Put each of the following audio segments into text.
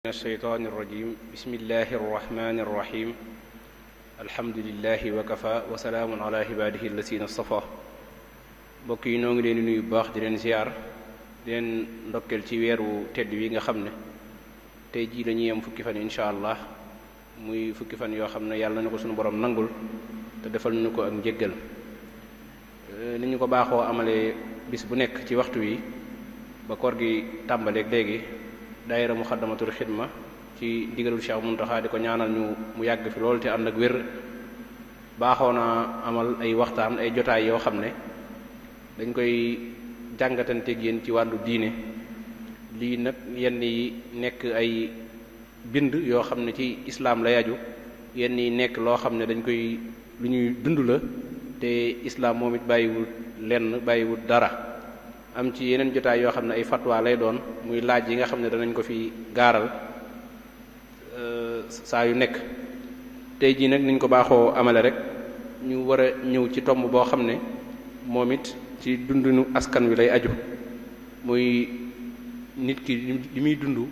من الشيطان الرجيم بسم الله الرحمن الرحيم الحمد لله وكفى وسلام على عباده الذين اصطفى mbokk yi noo ngi leen di nuyu bu baax di leen ziar di leen ndokkeel ci weeru tedd wi nga xam ne tey jii dañuy am fukki fan incha allah muy fukki fan yoo xam ne yàlla na ko suñu borom nangul te defal nañu ko ak njéggal ni ñu ko baaxoo amalee bis bu nekk ci waxtu wi ba koor gi tàmbaleeg léegi daayira Muxaddamatul Xidma ci ndigalul Cheikh Muntaxa di ko ñaanal mu yàgg fi loolu te ànd ak wér baaxoo na amal ay waxtaan ay jotaay yoo xam ne dañ koy jàngatanteeg yéen ci wàllu diine lii nag yenn yi nekk ay bind yoo xam ne ci islaam la yaju yenn yi nekk loo xam ne dañ koy lu ñuy dund la te islaam moom it bàyyiwul dara am ci yeneen jotaay yoo xam ne ay fatwa lay doon muy laaj yi nga xam ne danañ ko fi gaaral saa yu nekk tey jii nag niñ ko baaxoo amale rek ñu war a ñëw ci tomb boo xam ne moom it ci dundinu askan wi lay aju muy nit ki li muy dund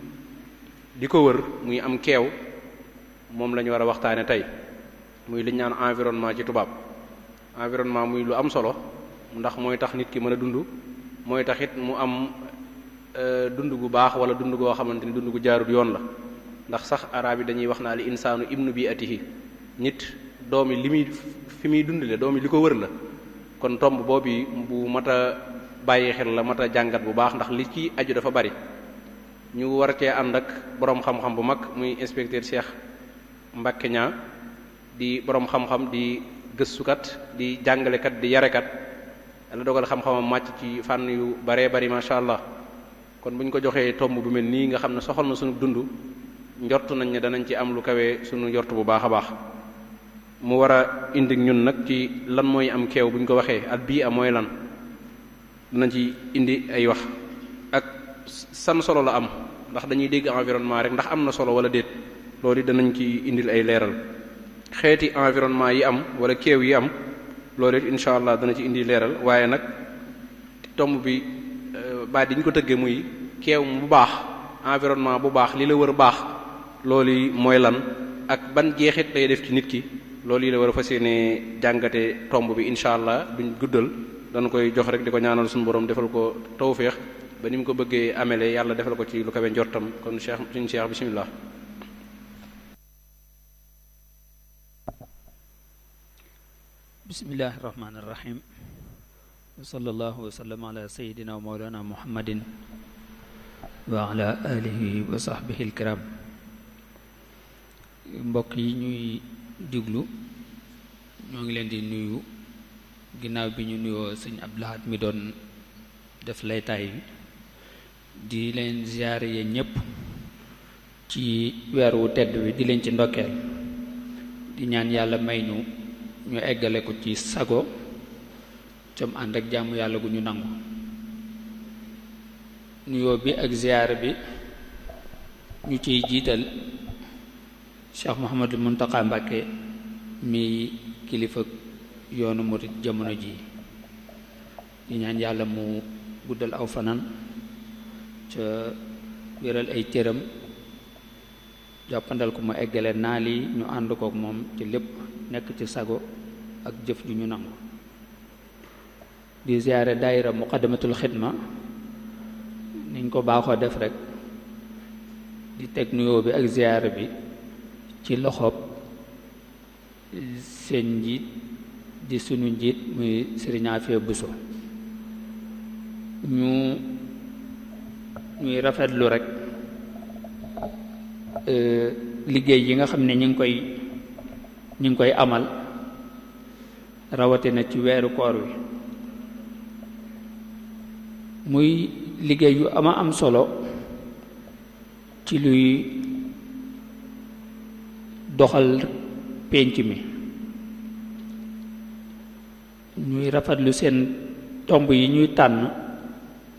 di ko wër muy am keew moom la ñu war a waxtaane tey muy liñ naan environnement ci tubaab environnement muy lu am solo ndax mooy tax nit ki mën a dund mooy taxit mu am dund gu baax wala dund goo xamante ni dund gu jaarut yoon la ndax sax arab yi dañuy wax naa li insaanu ibnu bi atihi nit doomi li muy fi muy dundale doomi li ko wër la kon tomb boobu bu mat a bàyyi xel la mat a jàngat bu baax ndax li ci aju dafa bari ñu war cee ànd ak boroom xam-xam bu mag muy inspecteur Cheikh Mbacké Niang di boroom xam-xam di gëstukat di jàngalekat di yarekat yàlla dogal xam-xamam màcc ci fànn yu baree bari macha allah kon bu ñu ko joxee tomb bu mel nii nga xam ne soxal na sunu dund njort nañ ne danañ ci am lu kawe sunu njort bu baax a baax mu war a indi ñun nag ci lan mooy am keew bu ñu ko waxee al bii a mooy lan danañ ci indi ay wax ak san solo la am ndax dañuy dégg environnement rek ndax am na solo wala déet loolu danañ ci indil ay leeral xeeti environnement yi am wala keew yi am loolu it incha allah dana ci indi leeral waaye nag tomb bi baat di ñu ko tëggee muy keew bu baax environnement bu baax li la wër baax loolu yi mooy lan ak ban jeexit lay def ci nit ki loolu yi la war a fas yéene jàngate tomb bi incha allah duñ guddal dana koy jox rek di ko ñaanal suñu borom defal ko tawféex ba ni mu ko bëggee amele yàlla defal ko ci lu kawe njortam kon cheikh suñu cheikh bismillah bismillahi irrahmani irrahim wa sallallahu wa sallam ala sayidina wa mawlana muhammadin wa ala alihi wa sahbihi alkiram mbokk yi ñuy diglu ñoo ngi leen di nuyu ginnaaw bi ñu nuyoo sëñ Abdou Lahad mi doon def laytaay bi di leen ziyaare yéen ñépp ci weer wu tedd wi di leen ci ndokkeel di ñaan yàlla may ñu eggale ko ci sago com ànd ak jàmm yàlla gu ñu nangu nuyoo bi ak ziyaare bi ñu ciy jiital Cheikh Mouhamadou Mountakha Mbacké mi kilifa yoonu murid jamono ji di ñaan yàlla mu guddal aw fanaan ca wéral ay cëram jàppandal ko mu eggale naal yi ñu ànd kook moom ci lépp nekk ci sago ak jëf ju ñu nangu di ziyaare daayira Muqaddamatul Xidma niñ ko baaxoo def rek di teg nuyoo bi ak ziyaare bi ci loxoob seen njiit di sunu njiit muy Sëriñ Afia Buso ñuy rafetlu rek liggéey yi nga xam ne ñi ngi koy amal rawatina ci weeru koor wi muy liggéey yu am solo ci luy doxal pénc mi ñuy rafetlu seen tomb yi ñuy tànn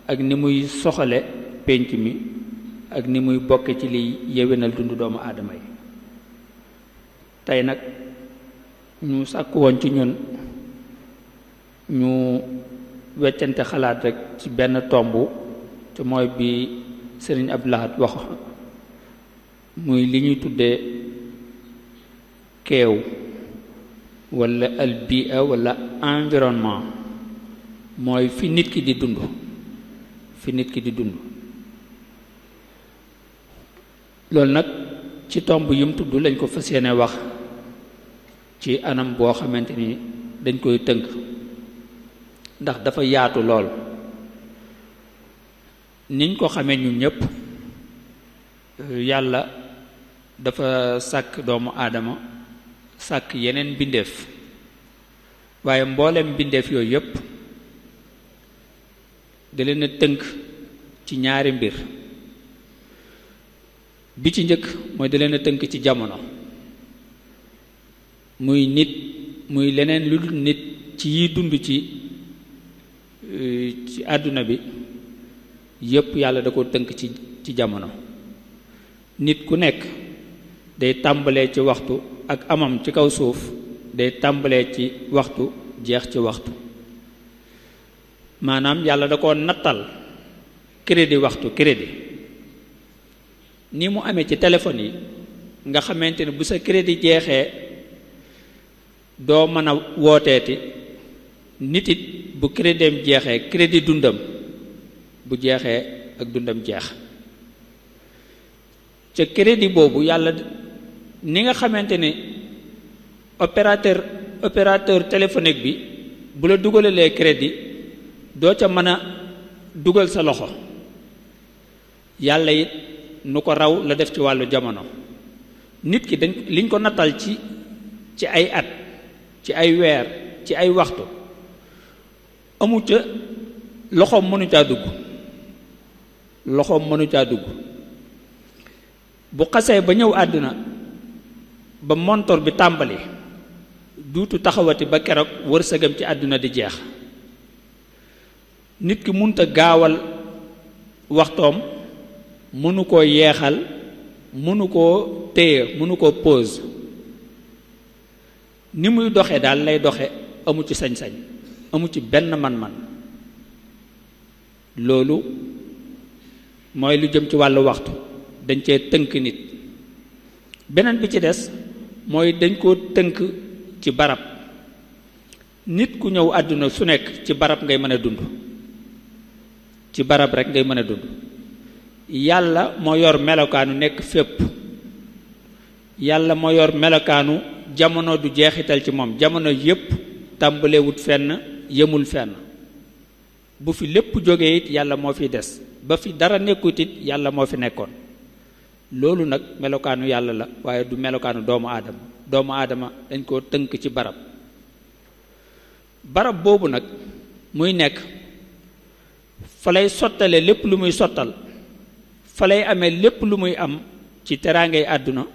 ak ni muy soxale pénc mi ak ni muy bokke ci liy yéwénal dundu doomu aadama yi tey nag ñu sàkk woon ci ñun ñu weccante xalaat rek ci benn tomb te mooy bi Sëriñ Abdou Lahad wax muy li ñuy tuddee keew walla albia walla environnement mooy fi nit ki di dund loolu nag ci tomb yum tudd lañ ko fas yéene wax ci anam boo xamante ni dañ koy tënk ndax dafa yaatu lool niñ ko xamee ñun ñépp yàlla dafa sàkk doomu aadama sàkk yeneen mbindeef waaye mboolem mbindeef yooyu yépp da leen a tënk ci ñaari mbir bi ci njëkk mooy da leen a tënk ci jamono muy nit muy leneen lu dul nit ci yi dund ci àdduna bi yépp yàlla da ko tënk ci jamono nit ku nekk day tàmbalee ci waxtu ak amam ci kaw suuf day tàmbalee ci waxtu jeex ci waxtu maanaam yàlla da ko nattal crédit waxtu crédit ni mu amee ci téléphone yi nga xamante ne bu sa crédit jeexee doo mën a wooteeti nit it bu crédit jeexee crédit dundam bu jeexee ak dundam jeex ca crédit boobu yàlla ni nga xamante ne opérateur téléphonique bi bu la dugalalee crédit doo ca mën a dugal sa loxo yàlla it nu ko raw la def ci wàllu jamono nit ki liñ ko nattal ci ay at ci ay weer ci ay waxtu amu ca loxoom mënu caa dugg bu xasee ba ñëw àdduna ba montor bi tàmbali duutu taxawati ba keroog wërsëgam ci àdduna di jeex nit ki munta gaawal waxtoom mënu koo yeexal mënu koo téye mënu koo pause ni muy doxe daal lay doxe amu ci sañ-sañ amu ci benn man-man loolu mooy lu jëm ci wàllu waxtu dañ cee tënk nit beneen bi ci des mooy dañ koo tënk ci barab nit ku ñëw àdduna su nekk ci barab ngay mën a dund ci barab rek ngay mën a dund yàlla moo yor melokaanu nekk fépp yàlla moo yor melokaanu jamono du jeexital ci moom jamono yépp tàmbalewut fenn yemul fenn bu fi lépp jógee it yàlla moo fi des ba fi dara nekkut it yàlla moo fi nekkoon loolu nag melokaanu yàlla la waaye du melokaanu doomu aadama dañ koo tënk ci barab boobu nag muy nekk fa lay sottale lépp lu muy sottal fa lay amee lépp lu muy am ci teraangay àdduna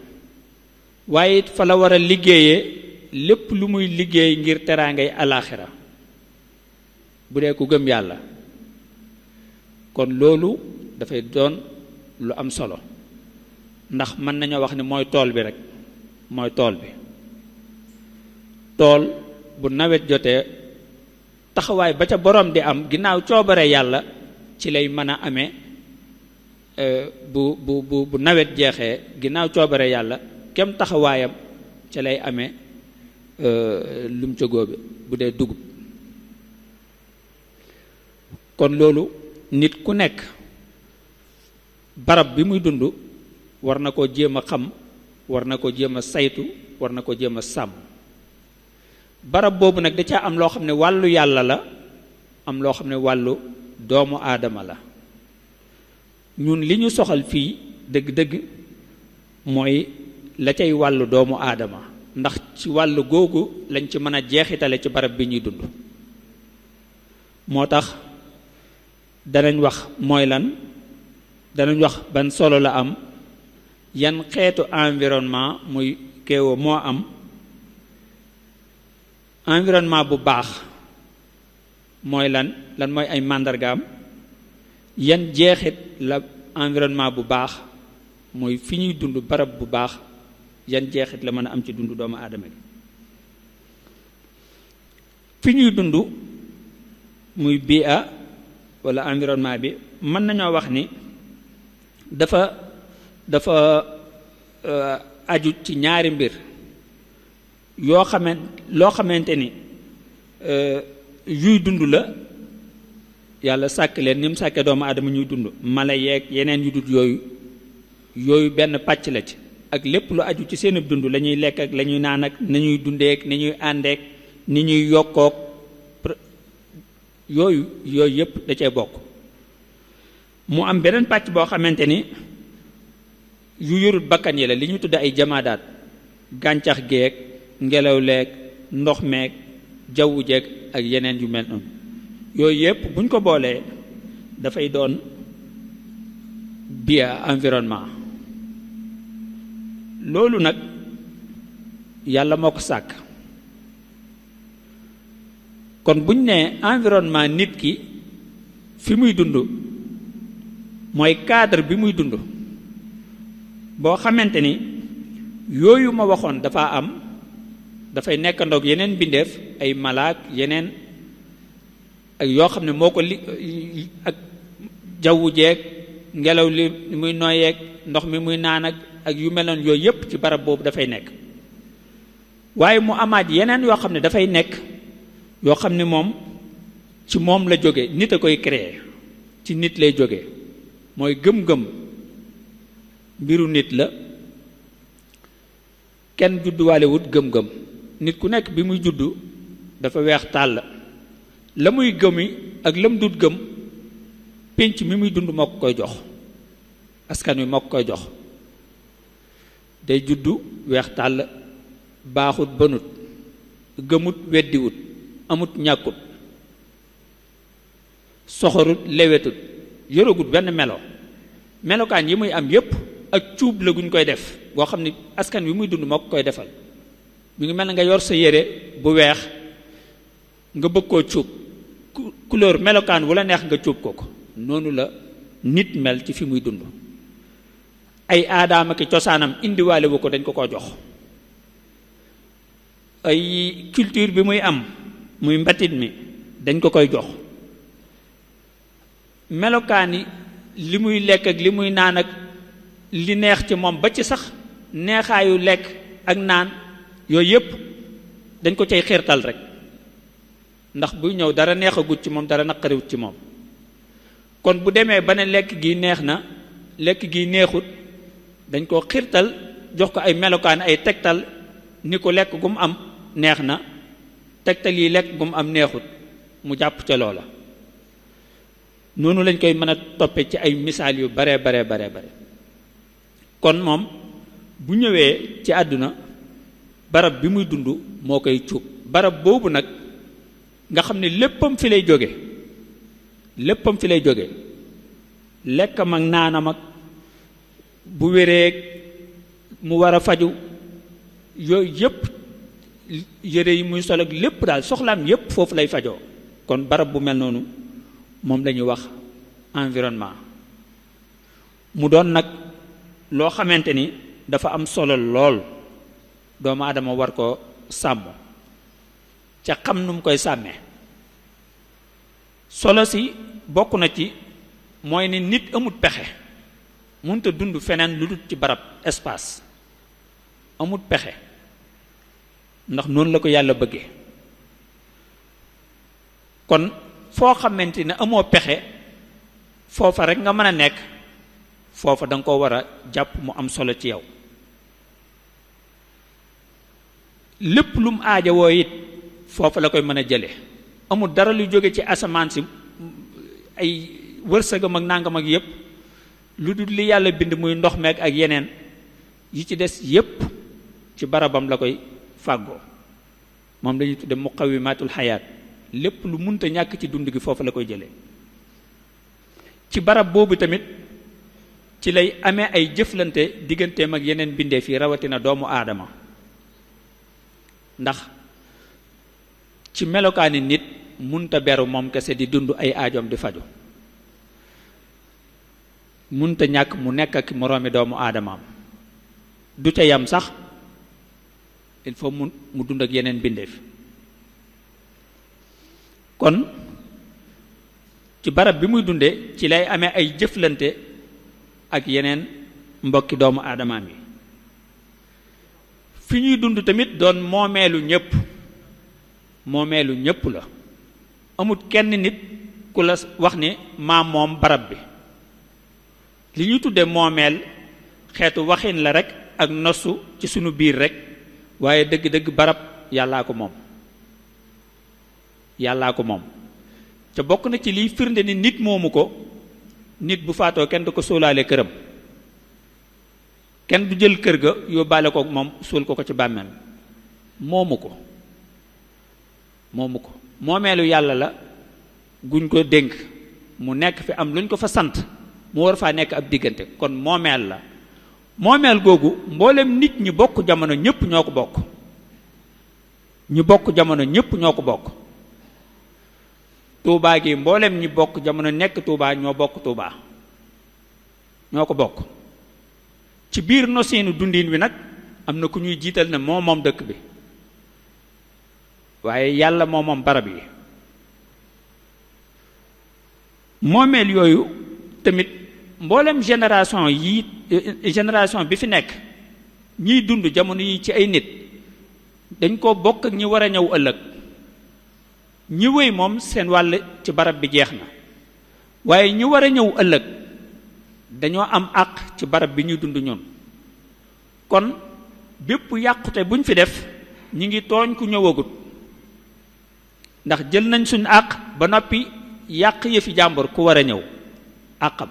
waaye it fa la war a liggéeyee lépp lu muy liggéey ngir teraangay alaaxira bu dee ku gëm yàlla kon loolu dafay doon lu am solo ndax mën nañoo wax ni mooy tool bi rek mooy tool bi tool bu nawet jotee taxawaay ba ca borom di am ginnaaw coobare yàlla ci lay mën a amee bu nawet jeexee ginnaaw coobare yàlla kem taxawaayam ca lay amee lum ca góobe bu dee dugub kon loolu nit ku nekk barab bi muy dund war na koo jéem a xam war na ko jéem a saytu war na ko jéem a sàmm barab boobu nag da caa am loo xam ne wàllu yàlla la am loo xam ne wàllu doomu aadama la ñun li ñu soxal fii dëgg-dëgg mooy la cay wàllu doomu aadama ndax ci wàllu googu lañ ci mën a jeexitale ci barab bi ñuy dund moo tax danañ wax mooy lan danañ wax ban solo la am yan xeetu environnement muy kéewa moo am environnement bu baax mooy lan mooy ay màndargaam yan jeexit la environnement bu baax mooy fi ñuy dund barab bu baax yan jeexit la mën a am ci dund doomu aadama bi fi ñuy dund muy bii wala environnement bi mën nañoo wax ni dafa aju ci ñaari mbir loo xamante ni yuy dund la yàlla sàkk leen ni mu sàkkee doomu aadama ñuy dund mala yeeg yeneen yu dul yooyu benn pàcc la ci ak lépp lu aju ci seen dund la ñuy lekk ak la ñuy naan ak ni ñuy dundeek ni ñuy àndeek ni ñuy yokkook yooyu yépp da cee bokk. mu am beneen pàcc boo xamante ni yu yorut bakkan yi la li ñu tudd ay jamaadaat gàncax geeg ngelaw leeg ndox meeg jawwu jeeg ak yeneen yu mel noonu yooyu yépp buñ ko boolee dafay doon biya environnement. loolu nag yàlla moo ko sàkk kon buñ nee environnement nit ki fi muy dund mooy cadre bi muy dund boo xamante ni yooyu ma waxoon dafay nekkandoog yeneen bindeef ay malaak yeneen ak yoo xam ne moo ko ak jawwu jeeg ngelaw li muy noyeeg ndox mi muy naan ak yu mel noonu yooyu yépp ci barab boobu dafay nekk waaye mu amaat yeneen yoo xam ne dafay nekk yoo xam ne moom ci moom la jóge nit a koy créer ci nit lay jóge mooy gëm-gëm mbiru nit la kenn judduwaale wut gëm-gëm nit ku nekk bi muy juddu dafa weex tàll la muy gëmi ak lam dut gëm pénc mi muy dund moo ko koy jox askan wi moo ko koy jox day juddu weex tàll baaxut bënut gëmut weddiwut amut ñàkkut soxorut lewetut yoragut benn melokaan yi muy am yépp ak cuub la guñ koy def boo xam ne askan wi muy dund moo ko koy defal mi ngi mel ne nga yor sa yére bu weex nga bëgg koo cuub couleur melokaan wala neex nga cuub ko noonu la nit mel ci fi muy dund ay aadaama ki cosaanam indiwaale wu ko dañ ko koo jox ay culture bi muy am muy mbatit mi dañ ko koy jox melokaani li muy lekk ak li muy naan ak li neex ci moom ba ci sax neexaayu lekk ak naan yooyu yépp dañ ko cay xiirtal rek ndax buy ñëw dara neexagut ci moom dara naqariwut ci moom kon bu demee ba ne lekk gi neex na lekk gi neexut dañ koo xiirtal jox ko ay melokaan ay tegtal ni ko lekk gu mu am neex na tegtal yi lekk gu mu am neexut mu jàpp ca loola noonu lañ koy mën a toppe ci ay misaal yu bare kon moom bu ñëwee ci àdduna barab bi muy dund moo koy cuub barab boobu nag nga xam ne léppam fi lay jóge lekkam ak naanam ak bu wéreeg mu war a faju yooyu yépp yére yi muy sol ak lépp daal soxlaam yépp foofu lay fajoo kon barab bu mel noonu moom la ñuy wax environnement mu doon nag loo xamante ni dafa am solo lool doomu aadama war ko sàmm ca xam nu mu koy sàmmee solo si bokk na ci mooy ni nit amut pexe mënut a dund feneen lu dul ci barab espace amut pexe ndax noonu la ko yàlla bëggee kon foo xamante ne amoo pexe foofa rek nga mën a nekk foofa da nga ko war a jàpp mu am solo ci yow lépp lu mu aajowoo it foofa la koy mën a jële amul dara lu jóge ci asamaan si ay wërsëgam ak nangam ak yépp lu dul li yàlla bind muy ndox meeg ak yeneen yi ci des yépp ci barabam la koy fàggoo moom lañuy tudde muqawimatul xayaat lépp lu munta ñàkk ci dund gi foofu la koy jëlee ci barab boobu tamit ci lay amee ay jëflante digganteem ak yeneen bindeef yi rawatina doomu aadama ndax ci melokaani nit munta beru moom kese di dund ay aajoom di faju munta ñàkk mu nekk ak moroomi doomu aadamaam du ca yam sax il faut mu dund ak yeneen bindeef kon ci barab bi muy dunde ci lay amee ay jëflante ak yeneen mbokki doomu aadamaam yi fi ñuy dund tamit doon moomeelu ñépp la amut kenn nit ku la wax ni maa moom barab bi. li ñu tudde moomeel xeetu waxin la rek ak nosu ci sunu biir rek waaye dëgg-dëgg barab yàllaa ko moom te bokk na ci liy firnde ni nit moomu ko nit bu faatoo kenn du ko sóolaale këram kenn du jël kër ga yóbbaale ko moom suul ko ci bàmmeel moomu ko moomeelu yàlla la guñ ko dénk mu nekk fi am luñ ko fa sant mu war faa nekk ab diggante kon moomeel la moomeel googu mboolem nit ñi bokk jamono ñépp ñoo ko bokk Tuubaa gi mboolem ñi bokk jamono nekk Tuubaa ñoo bokk Tuubaa ñoo ko bokk ci biir noseenu dundin wi nag am na ku ñuy jiital ne moo moom dëkk bi waaye yàlla moo moom barab yi moomeel yooyu tamit mboolem génération bi fi nekk ñiy dund jamono yi ci ay nit dañ ko bokk ak ñi war a ñëw ëllëg ñi wéy moom seen wàll ci barab bi jeex na waaye ñi war a ñëw ëllëg dañoo am àq ci barab bi ñuy dund ñun kon bépp yàqute buñ fi def ñi ngi tooñ ku ñëwagut ndax jël nañ suñu àq ba noppi yàq yëfi jàmbur ku war a ñëw àqam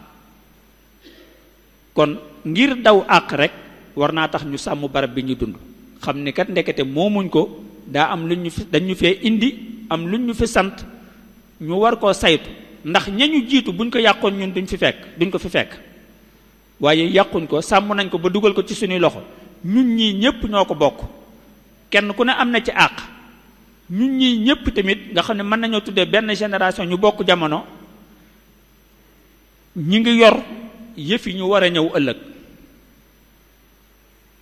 kon ngir daw àq rek war naa tax ñu sàmm barab bi ñu dund xam ni kat ndekete moomuñ ko daa am lu ñu fi dañu fee indi am lu ñu fi sant ñu war koo saytu ndax ñañu jiitu buñ ko yàqoon ñun duñ ko fi fekk waaye yàquñ ko sàmm nañ ko ba dugal ko ci suñuy loxo ñun ñii ñépp ñoo ko bokk kenn ku ne am na ci àq ñun ñii ñépp tamit nga xam ne mën nañoo tuddee benn génération ñu bokk jamono ñi ngi yor yëf yi ñu war a ñëw ëllëg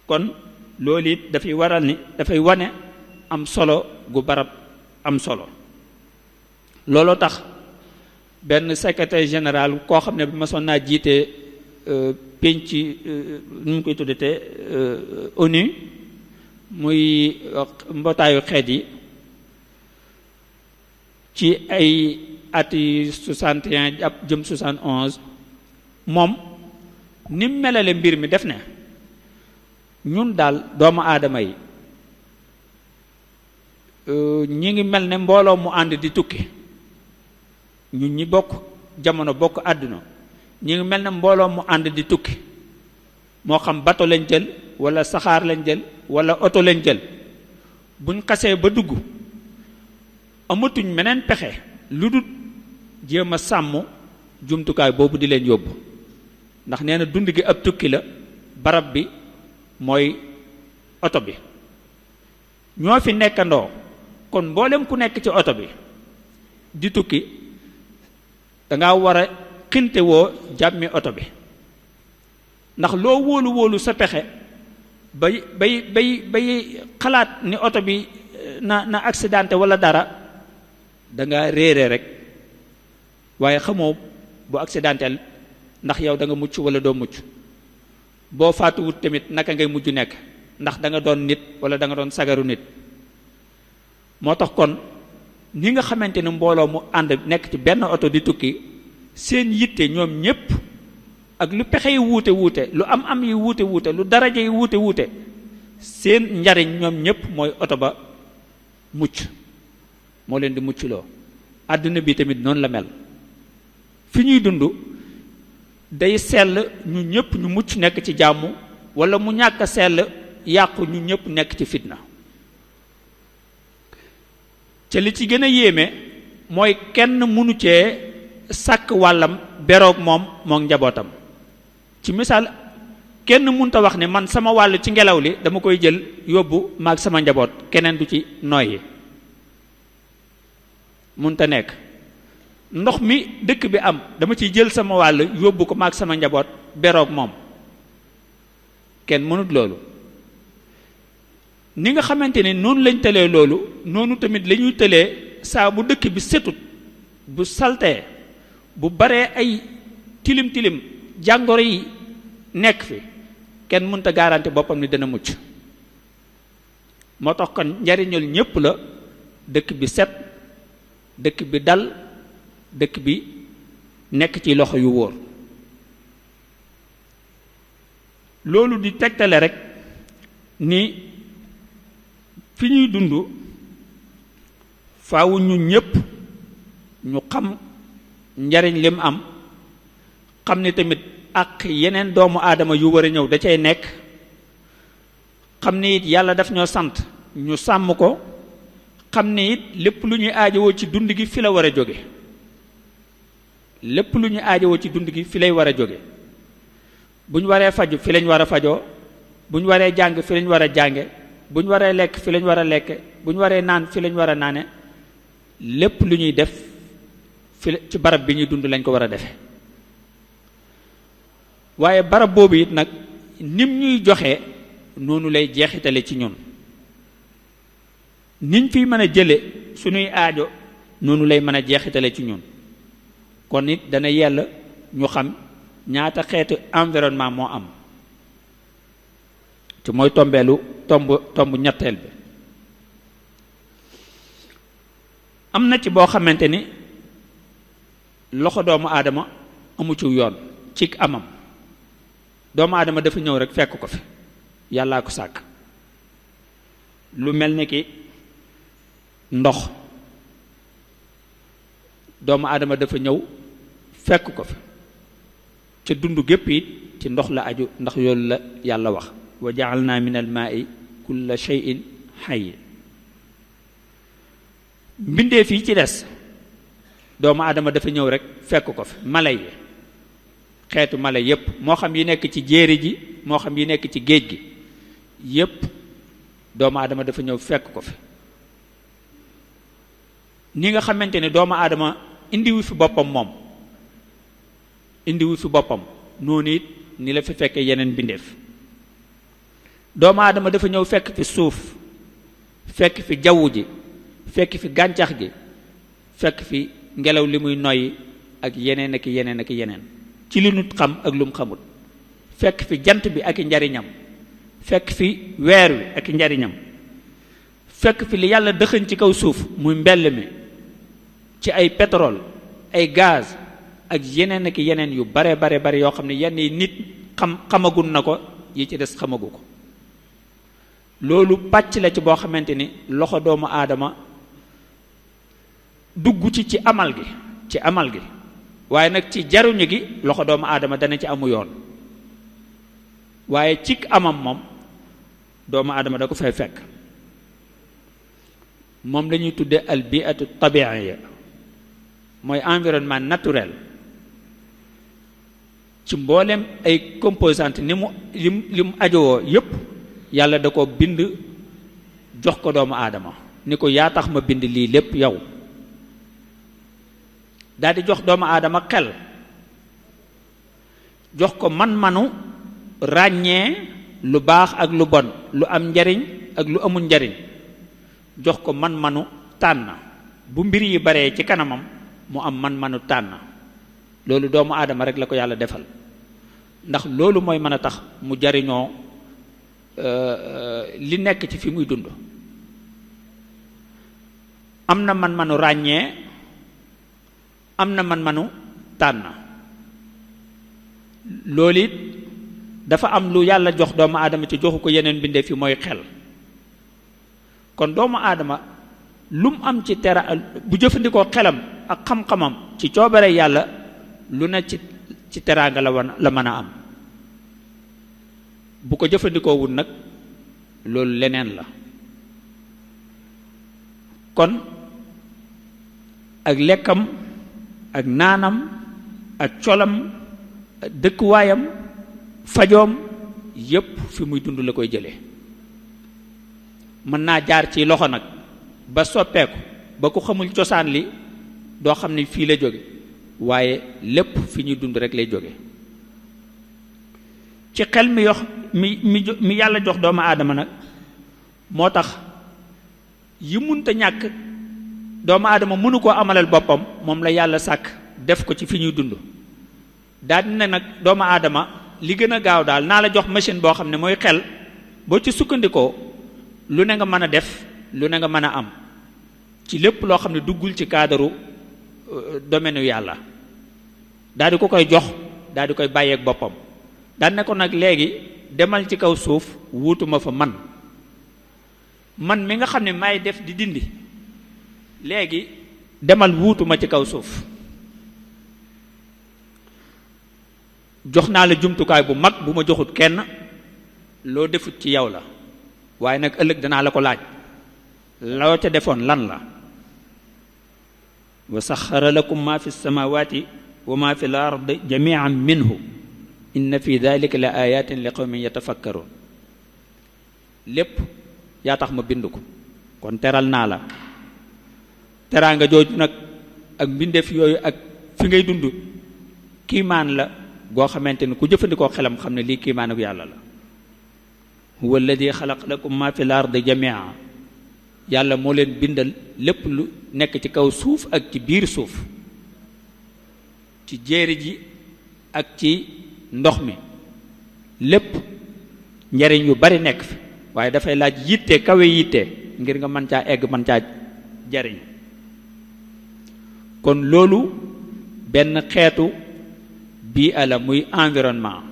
kon loolu it dafay wane am solo gu barab am solo looloo tax benn secrétaire général koo xam ne bi ma son naa jiite penc nu mu koy tuddate ONU muy mbootaayu xeet yi ci ay ati 61 jëm 71 moom ni mu melale mbir mi def ne ñun daal doomu aadama yi ñi ngi mel ne mbooloo mu ànd di tukki ñun ñi bokk jamono bokk àdduna ñi ngi mel ne mbooloo mu ànd di tukki moo xam bato lañ jël wala saxaar lañ jël wala oto lañ jël buñ xasee ba dugg amatuñ meneen pexe lu dul jéem a sàmm jumtukaay boobu di leen yóbbu ndax nee na dund gi ab tukki la barab bi mooy oto bi ñoo fi nekkandoo kon mboolem ku nekk ci oto bi di tukki danga war a xinte woo jàmmi oto bi ndax loo wóolu sa pexe bay xalaat ni oto bi na accidenté wala dara danga réere rek waaye xamoo bu accidentel ndax yow da nga mucc wala doo mucc boo faatuwut tamit naka ngay mujj nekk ndax da nga doon nit wala da nga doon sagaru nit moo tax kon ni nga xamante ne mbooloo mu ànd nekk ci benn oto di tukki seen yitte ñoom ñépp ak lu pexe yi wuute lu am yi wuute lu daraja yi wuute seen njariñ ñoom ñépp mooy oto ba mucc moo leen di mucculoo àdduna bi tamit noonu la mel fi ñuy dund day sell ñu ñépp ñu mucc nekk ci jàmm wala mu ñàkk a sell yàqu ñu ñépp nekk ci fitna ca li ci gën a yéeme mooy kenn mënu cee sàkk wàllam beroog moom njabootam ci misaal kenn mënta wax ne man sama wàll ci ngelaw li dama koy jël yóbbu maag sama njaboot keneen du ci noyyi mënta nekk ndox mi dëkk bi am dama ciy jël sama wàll yóbbu ko maag sama njaboot beroog moom kenn mënut loolu ni nga xamante ne noonu lañ tëlee loolu noonu tamit la ñuy tëlee saa bu dëkk bi setut bu saltee bu baree ay tilim jàngoro yi nekk fi kenn mënta garanti boppam ni dana mucc moo tax kon njariñul ñépp la dëkk bi set dëkk bi dal dëkk bi nekk ci loxo yu wóor loolu di tegtale rek ni fi ñuy dund faawu ñu ñépp ñu xam njariñ lim am xam ne tamit ak yeneen doomu aadama yu war a ñëw da cay nekk xam ne it yàlla daf ñoo sant ñu sàmm ko xam ne it lépp lu ñuy aajowoo ci dund gi fi la war a jóge lépp lu ñuy aajowoo ci dund gi fi lay war a jóge bu ñu waree faju fi lañ war a fajoo bu ñu waree jàng fi lañ war a jànge bu ñu waree lekk fi lañ war a lekke bu ñu waree naan fi lañ war a naane lépp lu ñuy def fi ci barab bi ñuy dund lañ ko war a defe waaye barab boobu it nag nim ñuy joxe noonu lay jeexitale ci ñun niñ fiy mën a jële suñuy aajo noonu lay mën a jeexitale ci ñun kon it dana yell ñu xam ñaata xeetu environnement moo am te mooy tomb ñetteel bi am na ci boo xamante ni loxo doomu aadama amu ci yoon ci amam doomu aadama dafa ñëw rek fekk ko fi yàllaa ko sàkk lu mel ni ki ndox doomu aadama dafa ñëw fekk ko fi ca dund gépp it ci ndox la aju ndax yoolu la yàlla wax wa ja'alna min al maa'i kulla shay'in hayy mbindee fii ci des doomu aadama dafa ñëw rek fekk ko fi mala yi xeetu mala yépp moo xam yi nekk ci jéeri ji moo xam yi nekk ci géej gi yépp doomu aadama dafa ñëw fekk ko fi ni nga xamante ne doomu aadama indiwu fi boppam moom indiwu fi boppam noonu it ni la fi fekkee yeneen bindeef doomu aadama dafa ñëw fekk fi suuf fekk fi jaww ji fekk fi gàncax gi fekk fi ngelaw li muy noyyi ak yeneen ak yeneen ak yeneen ci li nu xam ak lu mu xamut fekk fi jant bi ak njariñam fekk fi weer wi ak njariñam fekk fi li yàlla dëxëñ ci kaw suuf muy mbell mi ci ay pétrole ay gaz ak yeneen ak yeneen yu bare yoo xam ne yenn yi nit xamagun na ko yi ci des xamagu ko loolu pàcc la ci boo xamante ni loxo doomu aadama dugg ci amal gi waaye nag ci jaruñu gi loxo doomu aadama dana ci amu yoon waaye ci amam moom doomu aadama da ko fay fekk moom la ñuy tudde al bi'atu tabi'iyya mooy environnement naturel ci mboolem ay composantes ni mu li mu ajowoo yépp yàlla da ko bind jox ko doomu aadama ni ko yaa tax ma bind lii lépp yow daal di jox doomu aadama xel jox ko man-manu ràññee lu baax ak lu bon lu am njariñ ak lu amul njariñ jox ko man-manu tànn bu mbir yi baree ci kanamam mu am man-manu tànn loolu doomu aadama rek la ko yàlla defal ndax loolu mooy mën a tax mu jariñoo li nekk ci fi muy dund am na man-manu ràññee am na man-manu tànn loolu it dafa am lu yàlla jox doomu aadama ci joxu ko yeneen bindee fi mooy xel kon doomu aadama lu mu am ci bu jëfandikoo xelam ak xam-xamam ci coobare yàlla lu ne ci teraanga la mën a am bu ko jëfandikoo wul nag loolu leneen la kon ak lekkam ak naanam ak colam ak dëkkuwaayam fajoom yépp fi muy dund la koy jëlee mën naa jaar ci loxo nag ba soppeeku ba ku xamul cosaan li doo xam ne fii la jóge waaye lépp fi ñuy dund rek lay jóge ci xel mi yàlla jox doomu aadama nag moo tax yi munta ñàkk doomu aadama mënu koo amalal boppam moom la yàlla sàkk def ko ci fi ñuy dund daal dina nag doomu aadama li gën a gaaw daal naa la jox machine boo xam ne mooy xel boo ci sukkandikoo lu ne nga mën a def lu ne nga mën a am ci lépp loo xam ne duggul ci cadre domaine yu yàlla daal di ko koy jox daal di koy bàyyeeg boppam daal ne ko nag léegi demal ci kaw suuf wuutuma fa man mi nga xam ne maay def di dindi léegi demal wuutuma ci kaw suuf jox naa la jumtukaay bu mag bu ma joxut kenn loo defut ci yow la waaye nag ëllëg danaa la ko laaj loo ca defoon lan la wa saxara lakum ma fi samawati wa ma fi l ard jamian minhu inna fi dalika la ayatin li qawmin yatafakkaroon lépp yaa tax ma bind ko kon teral naa la teraanga jooju nag ak mbindeef yooyu ak fi ngay dund kiimaan la goo xamante ni ku jëfandikoo xelam xam ne lii kiimaan ak yàlla la huwa alladi xalaq lakum ma fi l ard jamia yàlla moo leen bindal lépp lu nekk ci kaw suuf ak ci biir suuf ci jéeri ji ak ci ndox mi lépp njariñ yu bari nekk fi waaye dafay laaj yitte kawe yitte ngir nga mën caa egg mën caa jariñ kon loolu benn xeetu bii ala muy environnement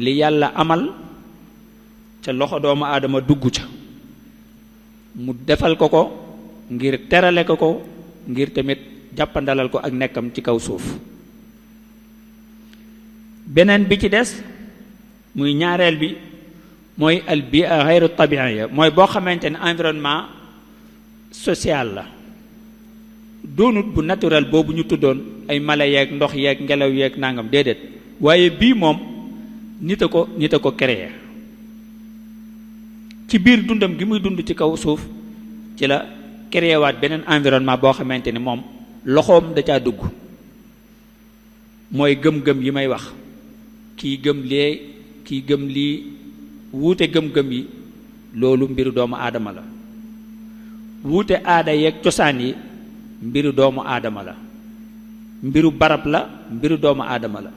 li yàlla amal ca loxo doomu aadama dugg ca mu defal ko ngir terale ko ngir tamit jàppandalal ko ak nekkam ci kaw suuf beneen bi ci des muy ñaareel bi mooy al bia xayru tabiiya mooy boo xamante ne environnement social la doonut bu naturel boobu ñu tuddoon ay mala yeeg ndox yeeg ngelaw yeeg nangam déedéet waaye bii moom nit a ko créé ci biir dundam gi muy dund ci kaw suuf ci la créé waat beneen environnement boo xamante ni moom loxoom da caa dugg mooy gëm-gëm yi may wax kii gëm lee kii gëm lii wuute gëm-gëm yi loolu mbiru doomu aadama la wuute aada yeeg cosaan yi mbiru doomu aadama la mbiru barab la mbiru doomu aadama la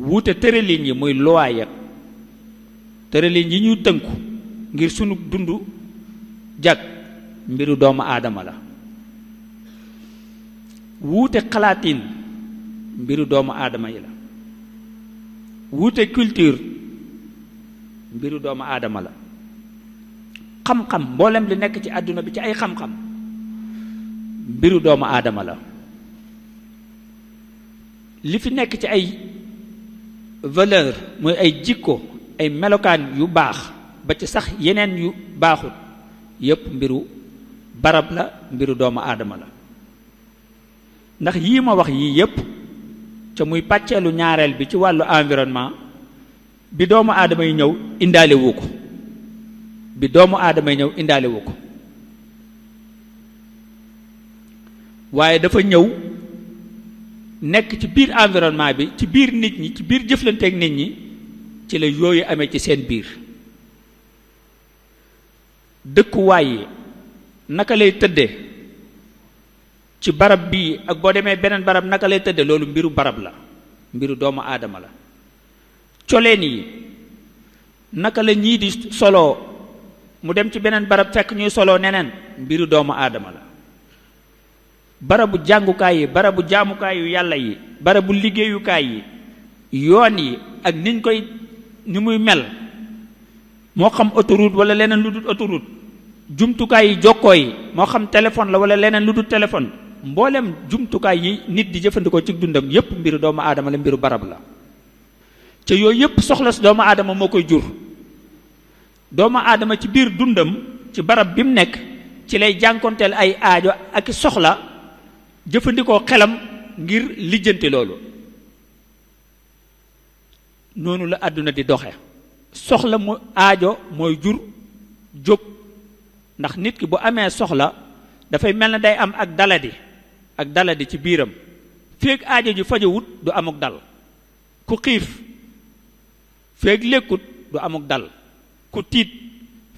wuute tërëlin yi muy loi ya tërëlin yi ñu tënku ngir sunu dund jag mbiru doomu aadama la wuute xalaatin mbiru doomu aadama yi la wuute culture mbiru doomu aadama la xam-xam mboolem li nekk ci àdduna bi ci ay xam-xam mbiru doomu aadama la li fi nekk ci ay valeur mooy ay jikko ay melokaan yu baax ba ci sax yeneen yu baaxut yépp mbiru barab la mbiru doomu aadama la ndax yii ma wax yii yépp ca muy pàcceelu ñaareel bi ci wàllu environnement bi doomu aadama yi ñëw indaale wu ko bi doomu aadama yi ñëw indaale wu ko waaye dafa ñëw nekk ci biir environnement bi ci biir nit ñi ci biir jëflanteeg nit ñi ci la yooyu amee ci seen biir dëkkuwaay yi naka lay tëddee ci barab bii ak boo demee beneen barab naka lay tëddee loolu mbiru barab la mbiru doomu aadama la coleen yi naka la ñii di soloo mu dem ci beneen barab fekk ñuy soloo neneen mbiru doomu aadama la barabu jàngukaay yi barabu jaamukaay yu yàlla yi barabu liggéeyukaay yi yoon yi ak niñ koy ni muy mel moo xam autoroute wala leneen lu dul autoroute jumtukaay yi jokkoo yi moo xam téléphone la wala leneen lu dul téléphone mboolem jumtukaay yi nit di jëfandikoo ci dundam yépp mbiru doomu aadama la mbiru barab la ca yooyu yépp soxla si doomu aadama moo koy jur doomu aadama ci biir dundam ci barab bi mu nekk ci lay jànkonteel ay aajo ak soxla jëfandikoo xelam ngir lijjanti loolu noonu la àdduna di doxe soxla mu aajo mooy jur jóg ndax nit ki bu amee soxla dafay mel na day am ak daladi ci biiram feeg aajo ji fajawut du amuk dal ku xiif feeg lekkut du amuk dal ku tiit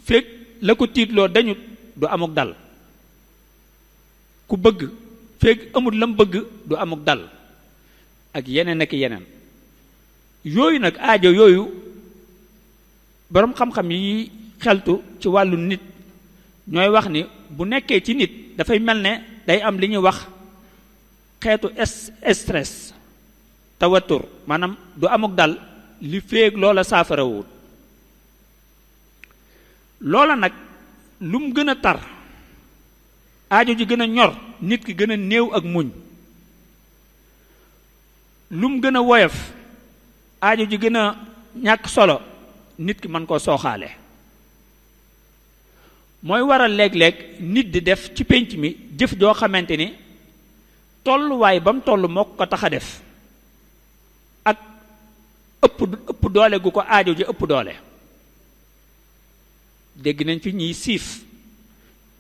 feeg la ko tiitloo dañut du amuk dal ku bëgg feeg amul lam bëgg du amuk dal ak yeneen ak yeneen yooyu nag aajo yooyu boroom xam-xam yi xeltu ci wàllu nit ñooy wax ni bu nekkee ci nit dafay mel ne day am li ñuy wax xeetu stress tawatur maanaam du amuk dal li féeg loola saafarawut loola nag lu mu gën a tar aajo ji gën a ñor nit ki gën a néew ak muñ lu mu gën a woyof aajo ji gën a ñàkk solo nit ki mën koo sooxaale mooy waral léeg-léeg nit di def ci pénc mi jëf joo xamante ni tolluwaay ba mu toll moo ko tax a def ak ëpp doole gu ko aajo ji ëpp doole dégg nañ fi ñiy siif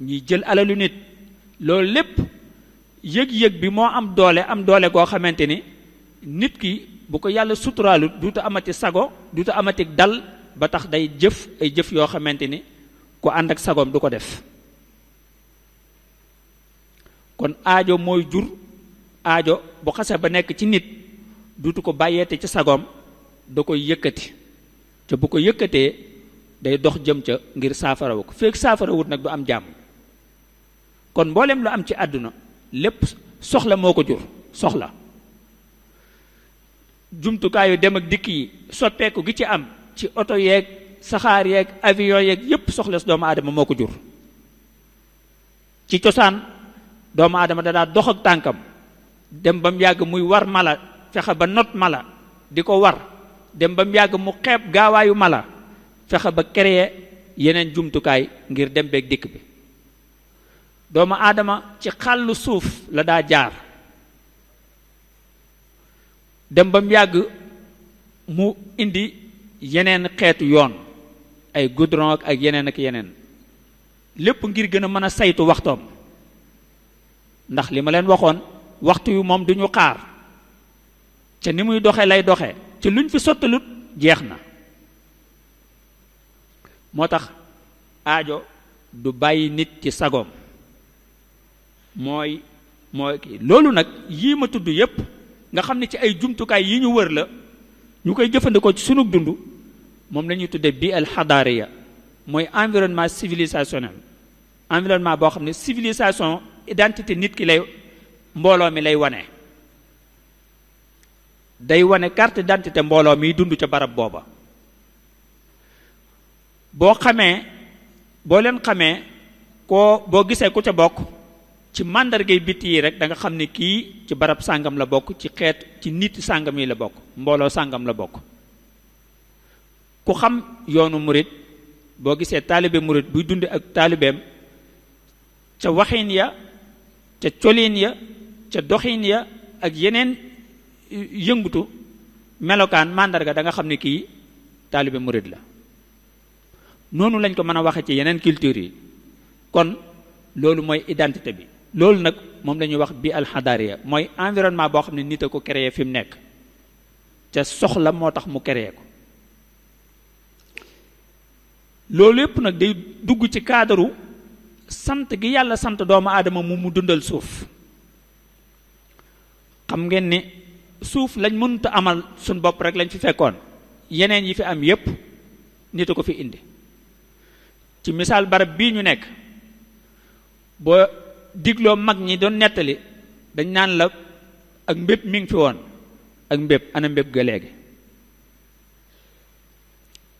ñiy jël alalu nit loolu lépp yëg-yëg bi moo am doole goo xamante ni nit ki bu ko yàlla suturaalu duutu amati sago duutu amati dal ba tax day jëf ay jëf yoo xamante ni ku ànd ak sagoom du ko def kon aajo mooy jur aajo bu xase ba nekk ci nit duutu ko bàyyeete ci sagoom da koy yëkkati te bu ko yëkkatee day dox jëm ca ngir saafarawu ko feek saafarawut nag du am jàmm kon mboolem lu am ci àdduna lépp soxla moo ko jur soxla jumtukaayu dem ak dikk yi soppeeku gi ci am ci oto yeeg saxaar yeeg avion yeeg yépp soxla si doomu aadama moo ko jur ci cosaan doomu aadama da daa dox ak tànkam dem ba mu yàgg muy war mala fexe ba not mala di ko war dem ba mu yàgg mu xeeb gaawaayu mala fexe ba créer yeneen jumtukaay ngir dem beeg dikk bi doomu aadama ci xàllu suuf la daa jaar dem ba mu yàgg mu indi yeneen xeetu yoon ay goudron ak yeneen ak yeneen lépp ngir gën a mën a saytu waxtoom ndax li ma leen waxoon waxtu yu moom duñu xaar ca ni muy doxe lay doxe ca luñ fi sottalut jeex na moo tax aajo du bàyyi nit ci sagoom mooy loolu nag yii ma tudd yépp nga xam ne ci ay jumtukaay yi ñu wër la ñu koy jëfandikoo ci sunu dund moom la ñuy tudde bi al xadaariya mooy environnement civilisationnel environnement boo xam ne civilisation identité nit ki lay mbooloo mi lay wane day wane carte d'identité mbooloo miy dund ca barab booba boo leen xamee boo gisee ku ca bokk ci màndargay bitti yi rek da nga xam ne kii ci barab sàngam la bokk ci xeet ci nit sàngam yi la bokk mbooloo sàngam la bokk ku xam yoonu murit boo gisee taalibe murit buy dund ak taalibeem ca waxin ya ca colin ya ca doxin ya ak yeneen yëngutu melokaan màndarga da nga xam ne kii taalibe murit la noonu lañ ko mën a waxe ci yeneen culture yi kon loolu mooy identité bi loolu nag moom la ñuy wax bi alxadaariya mooy environnement boo xam ne nit a ko créé fi mu nekk ca soxla moo tax mu créé ko loolu yépp nag day dugg ci cadre sant gi yàlla sant doomu aadama mu dundal suuf xam ngeen ni suuf lañ mënut a amal suñ bopp rek lañ fi fekkoon yeneen yi fi am yépp nit a ko fi indi ci misaal barab bii ñu nekk boo digloo mag ñi doon nettali dañ naan la ak mbépp mi ngi fi woon ak mbépp ana mbépp ga léegi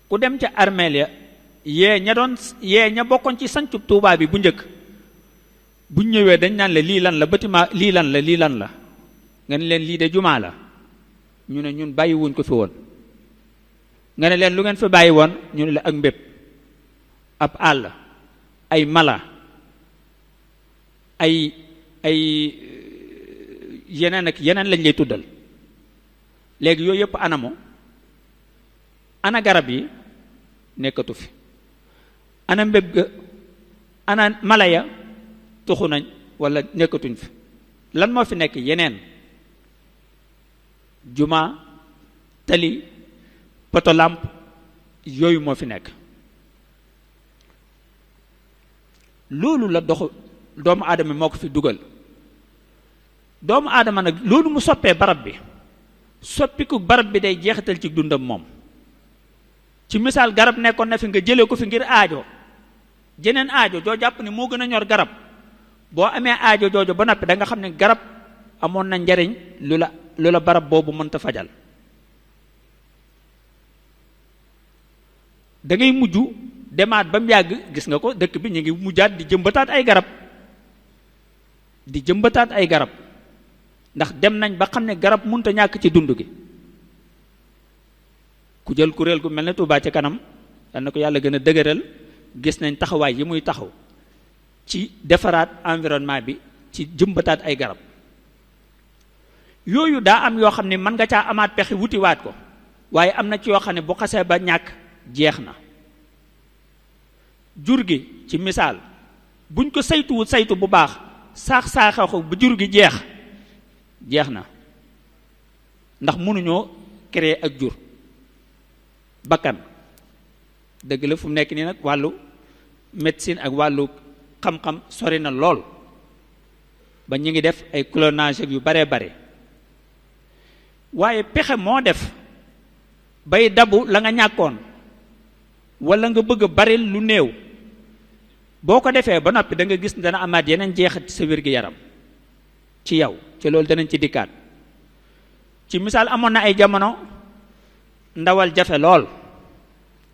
ku dem ca armeel ya yee ña bokkoon ci sancub Tuubaa bi bu njëkk buñ ñëwee dañ naan la lii lan la bâtiment lii lan la nga ne leen lii de jumaa la ñu ne ñun bàyyi wuñ ko fi woon nga ne leen lu ngeen fi bàyyi woon ñu ne la ak mbépp ab àll ay mala ay yeneen ak yeneen lañ lay tuddal léegi yooyu yëpp anamu ana garab yi nekkatu fi ana mbéb ga ana mala ya tuxu nañ wala nekkatuñ fi lan moo fi nekk yeneen juma tali poto lamp yooyu moo fi nekk loolu la dox doomu aadama moo ko fi dugal doomu aadama nag loolu mu soppee barab bi soppiku barab bi day jeexital ci dundam moom ci misaal garab nekkoon na fi nga jëlee ko fi ngir aajo jeneen aajo joo jàpp ne moo gën a ñor garab boo amee aajo jooju ba noppi da nga xam ne garab amoon na njariñ lu la barab boobu mënta fajal da ngay mujj demaat ba mu yàgg gis nga ko dëkk bi ñu ngi mujjaat di jëmbataat ay garab ndax dem nañ ba xam ne garab mënta ñàkk ci dund gi ku jël kuréel gu mel ne Touba ca kanam yal na ko yàlla gën a dëgëral gis nañ taxawaay yi muy taxaw ci defaraat environnement bi ci jëmbataat ay garab yooyu daa am yoo xam ne mën nga caa amaat pexe wutiwaat ko waaye am na ci yoo xam ne bu xasee ba ñàkk jeex na jur gi ci misaal buñ ko saytuwut saytu bu baax saax-saaxa ko ba jur gi jeex na ndax mënuñoo créer ak jur bakkan dëgg la fu mu nekk nii nag wàllu médecine ak wàllu xam-xam sori na lool ba ñu ngi def ay clonage yu baree bare waaye pexe moo def bay dabu la nga ñàkkoon wala nga bëgg a bari lu néew boo ko defee ba noppi da nga gis dana amaat yeneen jeexat ci sa wér-gi-yaram ci yow ci loolu danañ ci dikkaat ci misaal amoon na ay jamono ndawal jafe lool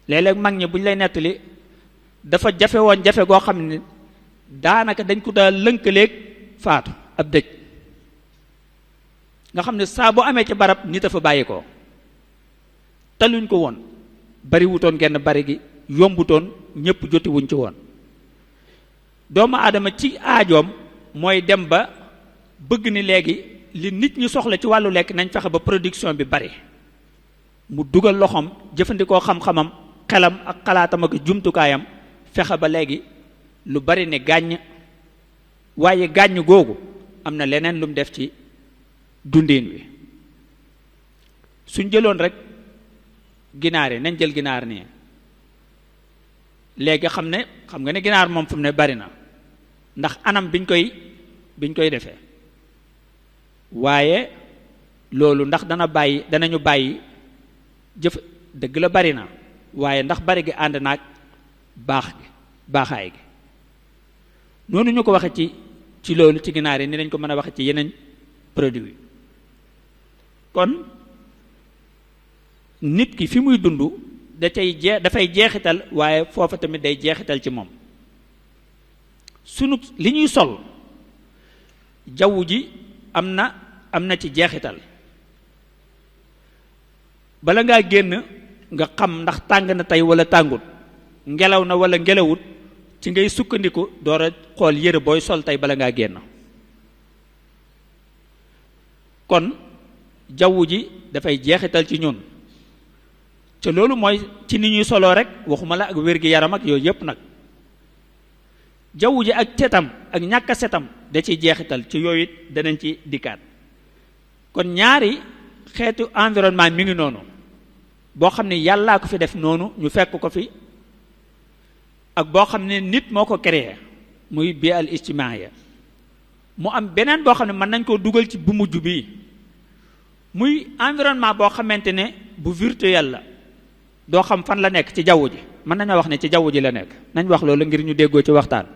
léeg-léeg mag ñi bu ñu lay nettali dafa jafe woon jafe goo xam ne daanaka dañ ko daal lënkaleeg faatu ab dëj nga xam ne saa bu amee ci barab nit a fa bàyyi ko taluñ ko woon bari wutoon genn bari gi yombutoon ñépp joti wuñ ci woon doomu aadama ci aajoom mooy dem ba bëgg ni léegi li nit ñi soxla ci wàllu lekk nañ fexe ba production bi bari mu dugal loxoom jëfandikoo xam-xamam xelam ak xalaatam ak jumtukaayam fexe ba léegi lu bari ne gàññ waaye gàññ googu am na leneen lu mu def ci dundin wi suñ jëloon rek ginaar yi nañ jël ginaar nii léegi xam nga ne ginaar moom fu mu ne bari na ndax anam biñ koy defee waaye loolu ndax danañu bàyyi jëf dëgg la bari na waaye ndax bari gi ànd naag baaxaay gi noonu ñu ko waxe ci loolu ci ginaar yi ni lañ ko mën a waxe ci yeneen produit kon nit ki fi muy dund dafay jeexital waaye foofa tamit day jeexital ci moom sunu li ñuy sol jaww ji am na ci jeexital bala ngaa génn nga xam ndax tàng na tey wala tàngut ngelaw na wala ngelawut ci ngay sukkandiku door a xool yére booy sol tey bala ngaa génn kon jaww ji dafay jeexital ci ñun te loolu mooy ci ni ñuy soloo rek waxuma la ak wér-gi-yaram ak yooyu yépp nag jaww ji ak setam ak ñàkk a setam da ciy jeexital ci yooyu it danañ ci dikkaat kon ñaari xeetu environnement mi ngi noonu boo xam ne yàllaa ko fi def noonu ñu fekk ko fi ak boo xam ne nit moo ko créé muy bi al ijtimaaya mu am beneen boo xam ne mën nañ koo dugal ci bu mujj bii muy environnement boo xamante ne bu virtuel la doo xam fan la nekk ci jaww ji mën nañoo wax ne ci jaww ji la nekk nañ wax loolu ngir ñu déggoo ci waxtaan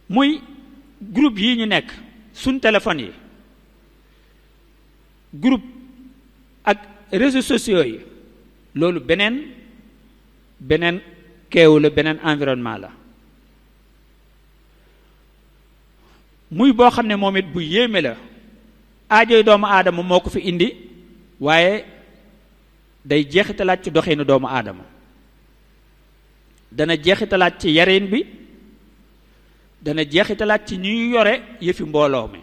muy groupe yi ñu nekk suñ téléphone yi groupe ak réseaux sociaux yi loolu beneen keewu la beneen environnement la muy boo xam ne moom it bu yéeme la aajoy doomu aadama moo ko fi indi waaye day jeexitalaat ci doxinu doomu aadama dana jeexitalaat ci yarin bi dana jeexitalaat ci ñuy yore yëfi mbooloo mi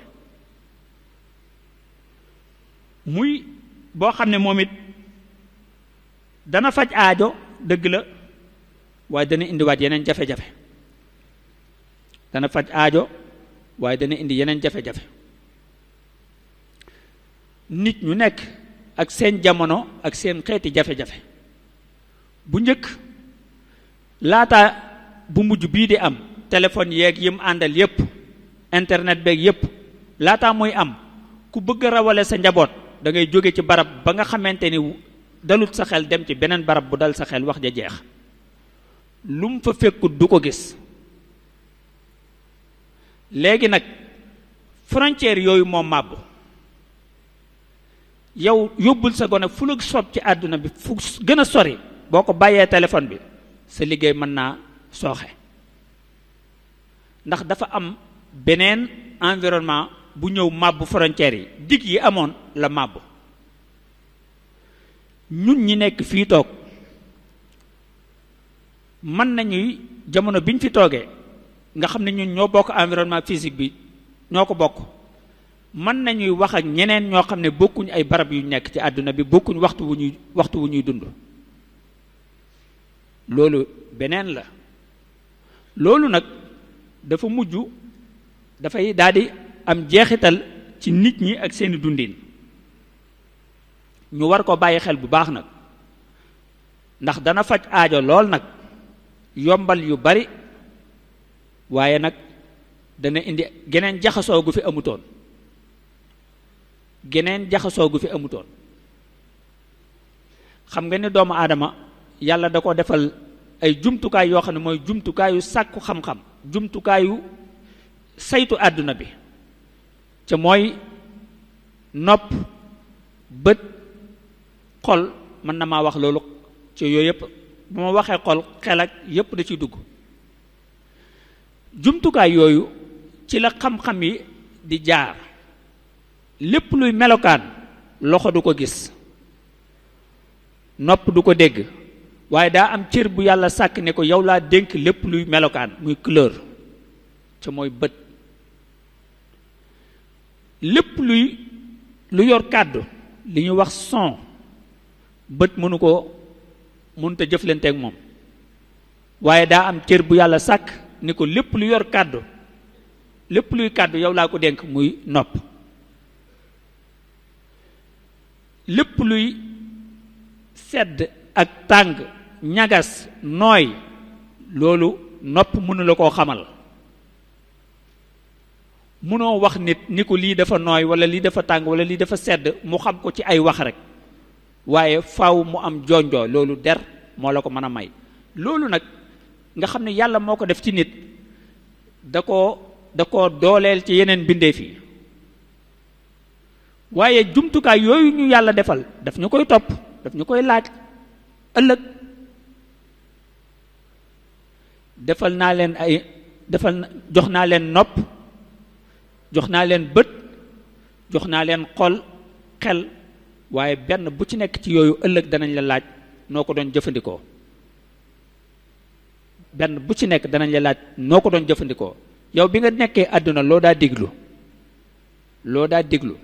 muy boo xam ne moom it dana faj aajo dëgg la waaye dana indiwaat yeneen jafe-jafe dana faj aajo waaye dana indi yeneen jafe-jafe nit ñu nekk ak seen jamono ak seen xeeti jafe-jafe bu njëkk laata bu mujj bii di am téléphone yeeg yim àndal yépp internet beeg yépp laata muy am ku bëgg a rawale sa njaboot da ngay jóge ci barab ba nga xamante ni dalut sa xel dem ci beneen barab bu dal sa xel wax ja jeex lu mu fa fekkut du ko gis. léegi nag frontière yooyu moom màbbu yow yóbbul sa gone fu la soob ci àdduna bi fu gën a sori boo ko bàyyee téléphone bi sa liggéey mën naa sooxe ndax dafa am beneen environnement bu ñëw màbbu frontière yi dig yi amoon la màbbu. ñun ñi nekk fii toog mën nañuy jamono biñ fi toogee nga xam ne ñun ñoo bokk environnement physique bi ñoo ko bokk mën nañuy wax ak ñeneen ñoo xam ne bokkuñ ay barab yu nekk ci àdduna bi bokkuñ waxtu wu ñuy dund. loolu beneen la loolu nag dafa mujj dafay daldi am jeexital ci nit ñi ak seeni dundin ñu war ko bàyyi xel bu baax nag ndax dana faj aajo lool nag yombal yu bari waaye nag dana indi geneen jaxasoo gu fi amutoon xam nga ni doomu aadama yàlla da ko defal ay jumtukaay yoo xam ne mooy jumtukaayu sàkku xam-xam jumtukaayu saytu àdduna bi ca mooy nopp bët xol mën na maa wax loolu ci yooyu yëpp bu ma waxee xol xel ak yëpp da ciy dugg jumtukaay yooyu ci la xam-xam yi di jaar lépp luy melokaan loxo du ko gis nopp du ko dégg waaye daa am cër bu yàlla sàkk ne ko yow laa dénk lépp luy melokaan muy couleur ca mooy bët lépp lu yor kàddu li ñuy wax son bët mënut a jëflante ak moom waaye daa am cër bu yàlla sàkk ni ko lépp lu yor kàddu lépp luy kàddu yow laa ko dénk muy nopp lépp luy sedd ak tàng ñagas nooy loolu nopp mënu la koo xamal mënoo wax nit ni ko lii dafa nooy wala lii dafa tàng wala lii dafa sedd mu xam ko ci ay wax rek waaye faaw mu am jonjoo loolu der moo la ko mën a may loolu nag nga xam ne yàlla moo ko def ci nit da koo dooleel ci yeneen bindeef yi waaye jumtukaay yooyu ñu yàlla defal daf ñu koy topp daf ñu koy laaj ëllëg jox naa leen nopp jox naa leen bët jox naa leen xel waaye benn bu ci nekk ci yooyu ëllëg danañ la laaj noo ko doon jëfandikoo benn bu ci nekk danañ la laaj noo ko doon jëfandikoo yow bi nga nekkee àdduna loo daa déglu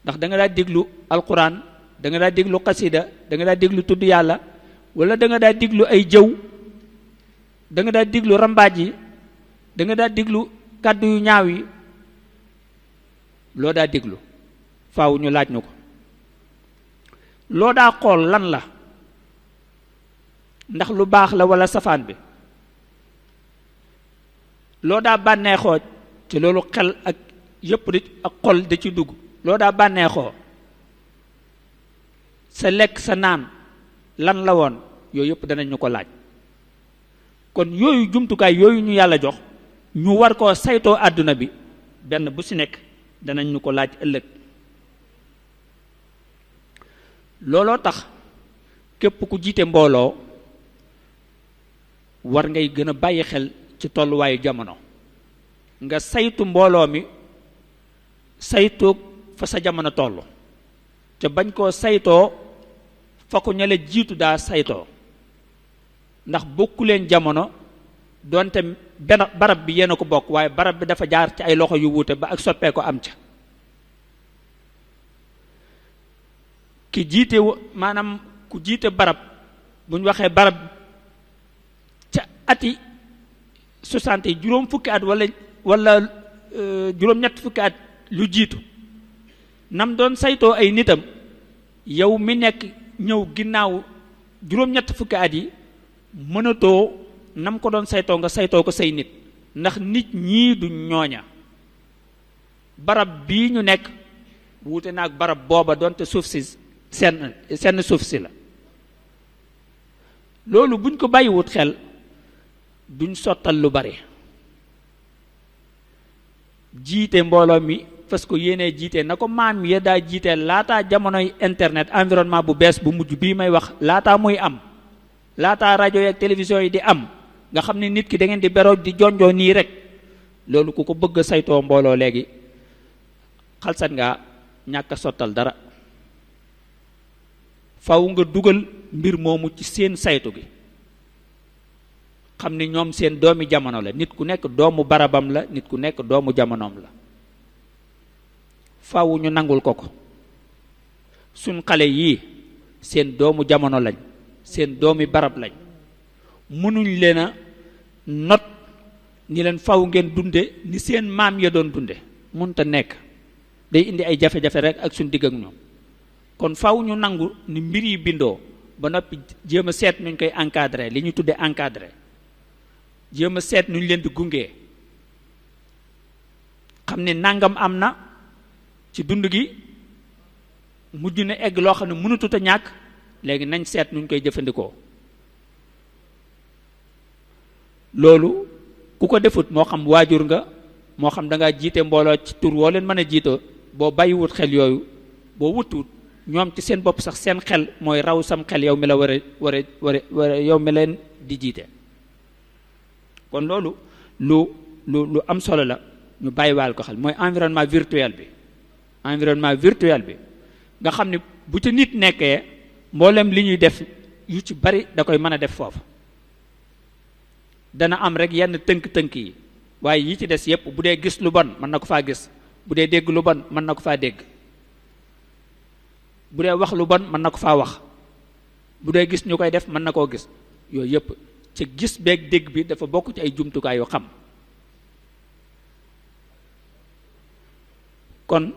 ndax da nga daa déglu alquran da nga daa déglu xasida da nga daa déglu tudd yàlla wala da nga daa déglu ay jëw da nga daa déglu rambaaj yi da nga daa déglu kàddu yu ñaaw yi loo daa déglu faaw ñu laaj ñu ko loo daa xool lan la ndax lu baax la wala safaan bi loo daa bànneexoo te loolu xel ak yépp di ak xol da ci dugg loo daa bànneexoo sa lekk sa naan lan la woon yooyu yëpp danañ ñu ko laaj kon yooyu jumtukaay yooyu ñu yàlla jox ñu war koo saytoo àdduna bi benn bu ci nekk danañ ñu ko laaj ëllëg looloo tax képp ku jiite mbooloo war ngay gën a bàyyi xel ci tolluwaayu jamono nga saytu mbooloo mi saytu fa sa jamono toll te bañ koo saytoo fa ko ña la jiitu daa saytoo ndax bokku leen jamono doonte benn barab bi yéen a ko bokk waaye barab bi dafa jaar ci ay loxo yu wuute ba ak soppee ko am ca ki jiite maanaam ku jiite barab bu ñu waxee barab ca ati 60 juróom fukki at wala juróom-ñett fukki at lu jiitu nam doon saytoo ay nitam yow mi nekk ñëw ginnaaw juróom-ñett fukki at yi mënatoo nam ko doon saytoo nga saytoo ko say nit ndax nit ñii du ñooña barab bii ñu nekk wuute na ak barab booba doonte suuf si seen suuf si la. loolu buñ ko bàyyiwut xel duñ sottal lu bari. jiite mbooloo mi parce que yéenee jiite na ko maam ya daa jiite laataa jamonoy internet environnement bu bees bu mujj bii may wax laataa muy am, laataa rajo yi ak télévision yi di am, nga xam ne nit ki da ngeen di beroo di jonjoo nii rek. loolu ku ko bëgg a saytoo mbooloo léegi xalsat nga ñàkk a sottal dara. faw nga dugal mbir moomu ci seen saytu gi, xam ni ñoom seen doomi jamono la. nit ku nekk doomu barabam la, nit ku nekk doomu jamonoom la. faw ñu nangul ko ko. suñ xale yii seen doomu jamono lañ, seen doomi barab lañ. mënuñ leen a not ni leen faw ngeen dunde ni seen maam ya doon dunde, mënta nekk. day indi ay jafe-jafe rek ak suñ digg ak ñoom. kon faw ñu nangu ni mbir yi bindoo ba noppi jéem a seet nuñ koy encadré, li ñu tudde encadré. jéem a seet nuñ leen di gungee, xam ne nangam am na ci dund gi, mujj na egg loo xam ne mënatut a ñàkk, léegi nañ seet nuñ koy jëfandikoo. loolu ku ko defut, moo xam waajur nga, moo xam da ngaa jiite mbooloo ci tur woo leen mën a jiitoo, boo bàyyiwut xel yooyu, boo wutut ñoom ci seen bopp sax seen xel mooy raw sam xel yow mi la war a yow mi leen di jiite. kon loolu lu am solo la, ñu bàyyiwaal ko xel. mooy environnement virtuel bi. environnement virtuel bi nga xam ne bu ca nit nekkee mboolem li ñuy def yu ci bari da koy mën a def foofu. dana am rek yenn tënk-tënk yi, waaye yi ci des yépp bu dee gis lu bon mën na ko faa gis, bu dee dégg lu bon mën na ko faa dégg, bu dee wax lu bon mën na ko faa wax, bu dee gis ñu koy def mën na koo gis. yooyu yépp ci gis beeg dégg bi dafa bokk ci ay jumtukaay yu xam. kon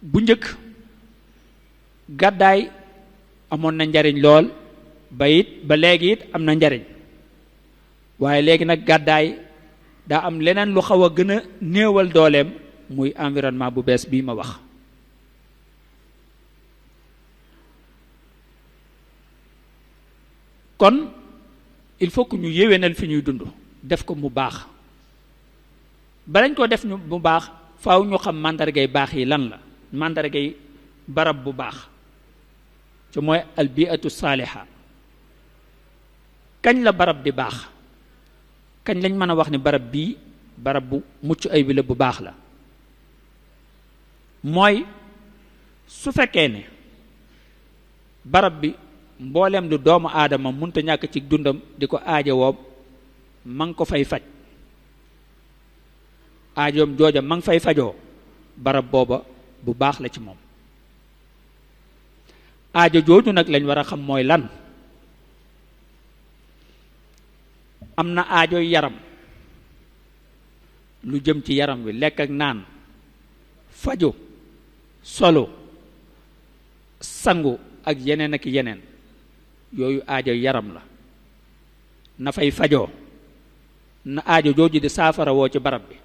bu njëkk gàddaay amoon na njariñ lool, ba léegi it am na njariñ. waaye léegi nag gàddaay daa am leneen lu xaw a gën a néewal dooleem, muy environnement bu bees bii ma wax. kon il faut que ñu yéwénal fi ñuy dund, def ko mu baax. balañ ko def mu baax faaw ñu xam màndargay baax yi lan la, màndargay barab bu baax ci mooy al biatu saaliha. kañ la barab di baax? kañ lañ mën a wax ni barab bii barab bu mucc ay bi la, bu baax la? mooy su fekkee ne barab bi mbooleem lu doomu aadama munta ñàkk ci dundam di ko aajowoo ma ngi ko fay faj, aajoom jooja ma ngi fay fajoo, barab booba bu baax la ci moom. aajo jooju nag lañ war a xam mooy lan. am na aajoy yaram, lu jëm ci yaram wi, lekk ak naan, faju, solo, sangu ak yeneen ak yeneen. yooyu aajo yaram la, na fay fajoo, na aajo jooju di saafara woo ci barab bi.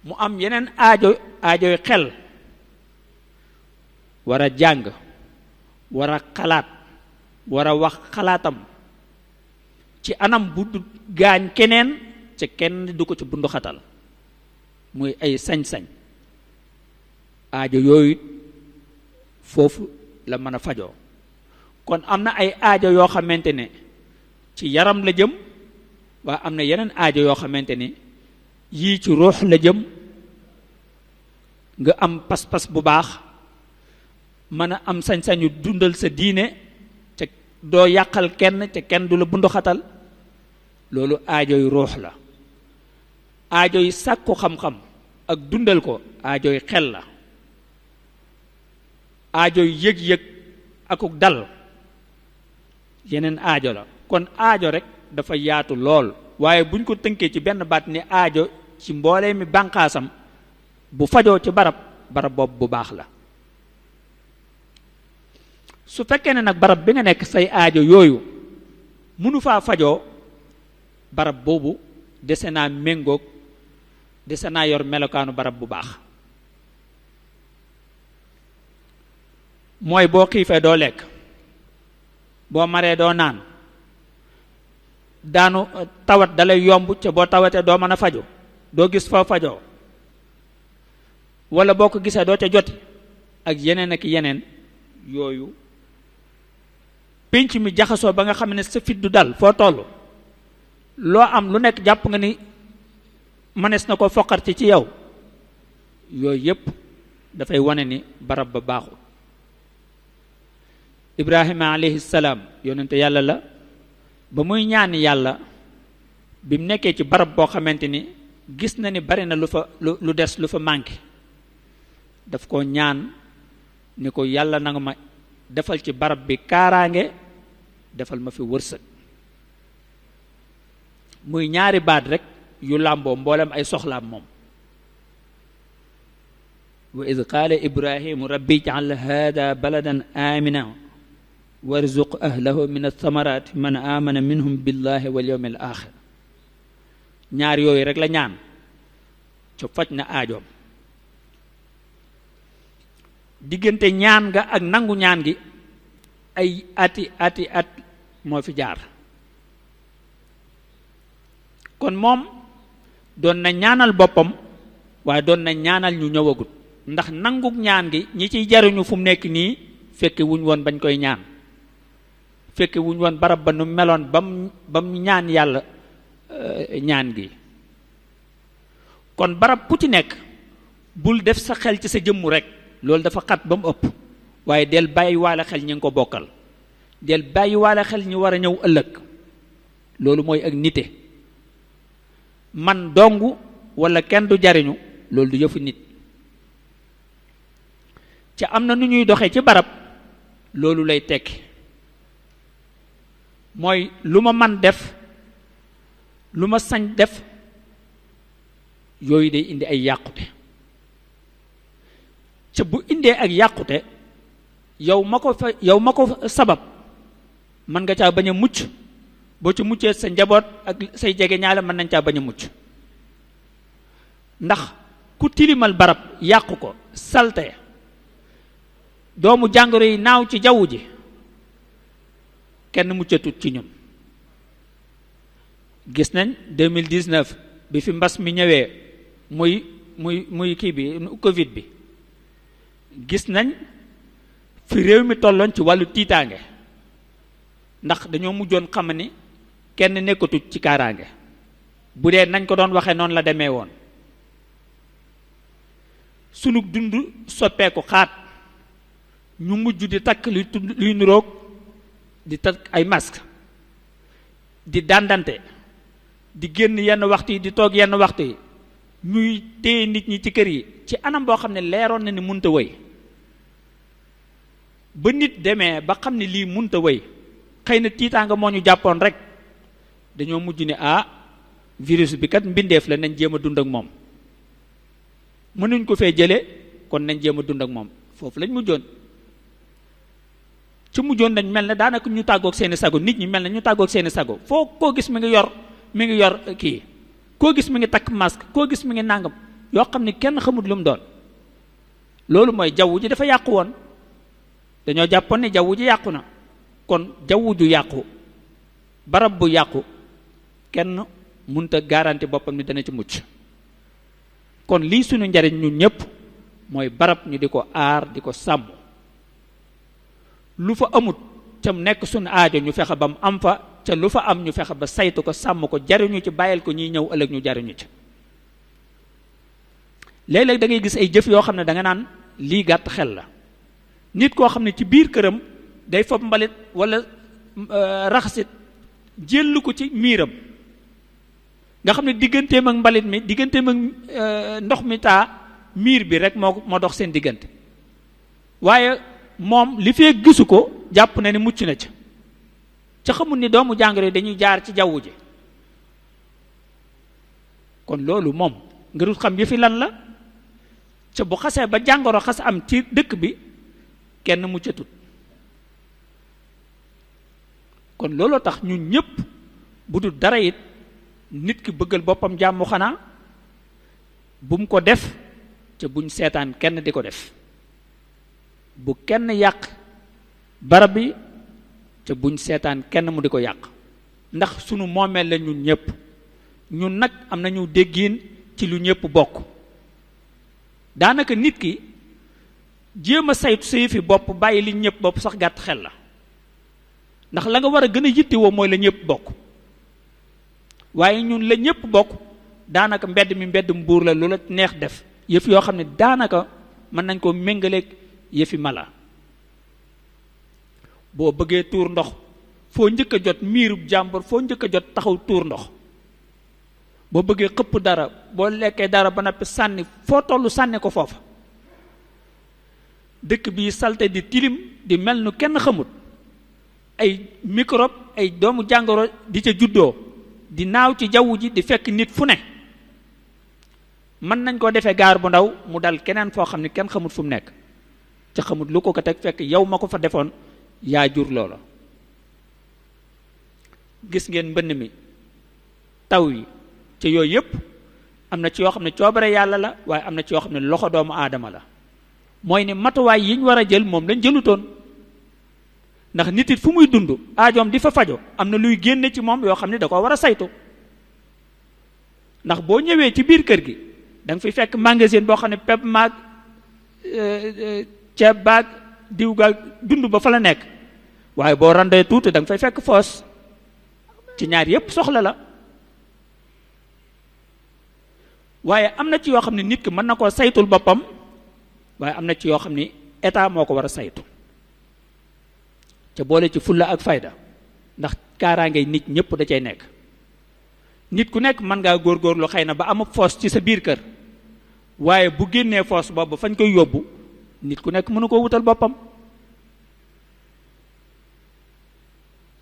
mu am yeneen aajoy xel, war a jàng, war a xalaat, war a wax xalaatam ci anam bu du gaañ keneen, ca kenn du ko ci bunduxatal, muy ay sañ-sañ. aajo yooyu foofu la mën a fajoo. kon am na ay aajo yoo xamante ne ci yaram la jëm, waaye am na yeneen aajo yoo xamante ne yii ci ruux la jëm. nga am pas-pas bu baax, mën a am sañ-sañu dundal sa diine, ca doo yàqal kenn, ca kenn du la bunduxatal. loolu aajoy ruux la. aajoy sàkku xam-xam ak dundal ko aajoy xel la. aajoy yëg-yëg akuk dal yeneen aajo la. kon aajo rek dafa yaatu lool, waaye buñ ko tënkee ci benn baat ni aajo ci mboolee mi bànqaasam, bu fajoo ci barab boobu bu baax la. su fekkee ne nag barab bi nga nekk say aajo yooyu mënu faa fajoo, barab boobu dese naa méngoog, dese naa yor melokaanu barab bu baax. mooy boo xiifee doo lekk, boo maree doo naan, daanu tawat dalay yomb ca boo tawatee doo mën a faju, doo gis foo fajoo, wala boo ko gisee doo ca joti ak yeneen ak yeneen. yooyu pénc mi jaxasoo ba nga xam ne sa fit du dal foo toll, loo am lu nekk jàpp nga ni mënees na ko foqarti ci yow. yooyu yépp dafay wane ni barab ba baaxul. Ibrahima alayhi salaam yonente yàlla la, ba muy ñaan yàlla bi mu nekkee ci barab boo xamante ni gis na ni bari na lu des lu fa manqué, daf ko ñaan ni ko yàlla na nga ma defal ci barab bi kaaraange, defal ma fi wërsëg. muy ñaari baat rek yu làmboo mboolem ay soxlaam moom. wa id qaala ibrahimu rabbi ij'al hada baladan amina warzuq ahlahu min athamarati man amana minhum billahi wal yawmil axir. ñaar yooyu rek la ñaan ca faj na aajoom. diggante ñaan nga ak nangu ñaan gi ay ati at moo fi jaar. kon moom doon na ñaanal boppam waaye doon na ñaanal ñu ñëwagut, ndax nangu ñaan gi ñi ciy jariñu fu mu nekk nii fekke wuñ woon bañ koy ñaan, fekke wuñ woon barab ba nu meloon bam ñaan yàlla ñaan gi. kon barab bu ci nekk bul def sa xel ci sa jëmmu rek, loolu dafa xat ba mu ëpp, waaye del bàyyi waale xel ñi nga ko bokkal, del bàyyi waale xel ñi war a ñëw ëllëg. loolu mooy ak nite. man dong wala kenn du jariñu loolu du yëfu nit. ci am na nu ñuy doxee ci barab, loolu lay tekki mooy lu ma man def, lu ma sañ def, yooyu day indi ay yàqute. ca bu indee ak yàqute yow ma ko sabab mën nga caa bañ a mucc, boo ci muccee sa njaboot ak say jege ñaale mën nañ caa bañ a mucc. ndax ku tilimal barab yàqu ko salte, doomu jàngoro yi naaw ci jaww ji, kenn muccatut ci ñun. gis nañ 2019 bi fi mbas mi ñëwee muy kii bi Covid bi, gis nañ fi réew mi tolloon ci wàllu tiitaange, ndax dañoo mujjoon xam ni kenn nekkatut ci kaaraange. bu dee nañ ko doon waxee noonu la demee woon. sunu dund soppeeku xaat, ñu mujj di takk luy nuroog di takk ay masque, di dàndante, di génn yenn waxtu yi, di toog yenn waxtu yi, ñuy téye nit ñi ci kër yi ci anam boo xam ne leeroon na ni munta wëy. ba nit demee ba xam ne lii munta wëy, xëy na tiitaanga moo ñu jàppoon rek, dañoo mujj ne virus bi kat mbindeef la, nañ jéem a dund ak moom. mënuñ ko fee jëlee, kon nañ jéem a dund ak moom. foofu lañ mujjoon. ci mujjoon dañ mel ne daanaka ñu tàggoog seeni sago, nit ñi mel ne ñu tàggoog seeni sago. foo koo gis mi ngi yor kii, koo gis mi ngi takk masque, koo gis mi ngi nàngam, yoo xam ne kenn xamut lu mu doon. loolu mooy jaww ji dafa yàqu woon. dañoo jàppoon ne jaww ji yàqu na. kon jaww ju yàqu, barab bu yàqu, kenn munta garanti boppam ni dana ci mucc. kon lii sunu njariñ ñun ñëpp mooy barab ñu di ko aar, di ko sàmm. lu fa amut ca nekk sunu aajo ñu fexe ba mu am fa, ca lu fa am ñu fexe ba saytu ko, sàmm ko, jariñu ci, bàyyil ko ñiy ñëw ëllëg ñu jariñu ci. léeg-léeg da ngay gis ay jëf yoo xam ne da nga naan lii gàtt xel la. nit koo xam ne ci biir këram day fob mbalit wala raxasit jël ko ci miiram, nga xam ne digganteem ak mbalit mi, digganteem ak ndox mi taa, miir bi rek moo dox seen diggante. waaye moom li fee gisu ko jàpp na ni mucc na ca xamul ni doomu jàngoro yi dañuy jaar ci jaww ji. kon loolu moom nga dul xam yëfi lan la. ca bu xasee ba jàngoro xas am ci dëkk bi kenn muccatut. kon looloo tax ñun ñëpp bu dul dara it nit ki bëggal boppam jàmm xanaa bu mu ko def ca buñ seetaan kenn di ko def. bu kenn yàq barab bi te buñ seetaan kenn mu di ko yàq ndax sunu moomeel la ñun ñëpp ñun nag am nañu déggiin ci lu ñëpp bokk daanaka nit ki jéem a saytu sa yëfi bopp bàyyi li ñëpp bopp sax gàtt xel la ndax la nga war a gën a yittewoo mooy la ñëpp bokk waaye ñun la ñëpp bokk daanaka mbedd mi mbedd mbuur la lu la neex def yëf yoo xam ne daanaka mën nañ koo méngaleeg yëfi mala boo bëggee tuur ndox foo njëkk a jot miirub jàmbur foo njëkk a jot taxaw tuur ndox boo bëggee xëpp dara boo lekkee dara ba noppi sànni foo tollu sànni ko foofa dëkk bii salte di tilim di mel nu kenn xamut ay microbe ay doomu jàngoro di ca juddoo di naaw ci jaww ji di fekk nit fu ne mën nañ koo defee gaar bu ndaw mu dal keneen foo xam ne kenn xamut fu mu nekk ca xamut lu ko teg fekk yow ma ko fa defoon yaa jur loola gis ngeen mbënn mi taw yi ci yooyu yëpp am na ci yoo xam ne coobare yàlla la waaye am na ci yoo xam ne loxo doomu aadama la mooy ne matuwaay yi ñu war a jël moom lañ jëlutoon ndax nit it fu muy dund aajoom di fa fajo am na luy génne ci moom yoo xam ne da ko war a saytu ndax boo ñëwee ci biir kër gi da nga fiy fekk magasin boo xam ne pepp maag ceeb baag diw gaag dund ba fa la nekk waaye boo randee tuuti da nga fay fekk foos ci ñaar yépp soxla la waaye am na ci yoo xam ne nit ki mën na koo saytul boppam waaye am na ci yoo xam ne état moo ko war a saytu ca boole ci fulla ak fayda ndax kaaraange nit ñëpp da cay nekk nit ku nekk mën ngaa góorgóorlu xëy na ba amub foos ci sa biir kër waaye bu génnee foos boobu fañ koy yóbbu nit ku nekk mënu koo wutal boppam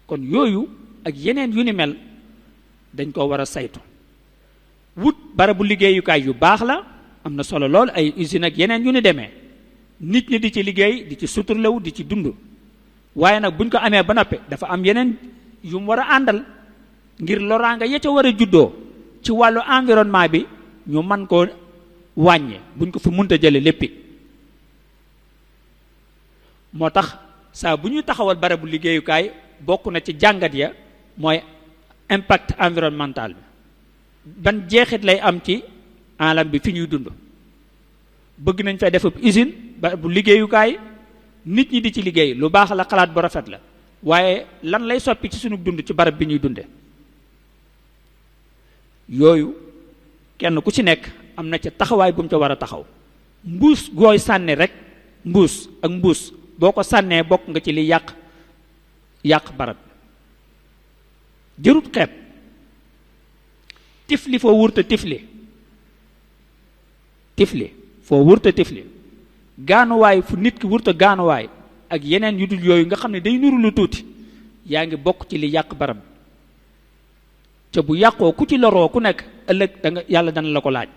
kon yooyu ak yeneen yu ni mel dañ koo war a saytu wut barabu liggéeyukaay yu baax la am na solo lool ay usine ak yeneen yu ni demee nit ñi di ci liggéey di ci suturlewu di ci dund waaye nag buñ ko amee ba noppi dafa am yeneen yu mu war a àndal ngir loraanga ya ca war a juddoo ci wàllu environnement bi ñu man koo wàññe buñ ko fi munta jële léppi moo tax saa bu ñuy taxawal barabu liggéeyukaay bokk na ci jàngat ya mooy impact environnemental bi ban jeexit lay am ci alam bi fi ñuy dund bëgg nañ fay def usine barabu liggéeyukaay nit ñi di ci liggéey lu baax la xalaat bu rafet la waaye lan lay soppi ci sunu dund ci barab bi ñuy dunde yooyu kenn ku ci nekk am na ca taxawaay bu mu ca war a taxaw mbuus gooy sànni rek mbuus ak mbuus boo ko sànnee bokk nga ci li yàq barab jërut xeeb tifli foo wurta tifli foo wurta tifli gaanuwaay fu nit ki wurta gaanuwaay ak yeneen yu dul yooyu nga xam ne day nuru lu tuuti yaa ngi bokk ci li yàq barab te bu yàqoo ku ci loroo ku nekk ëllëg yàlla dana la ko laaj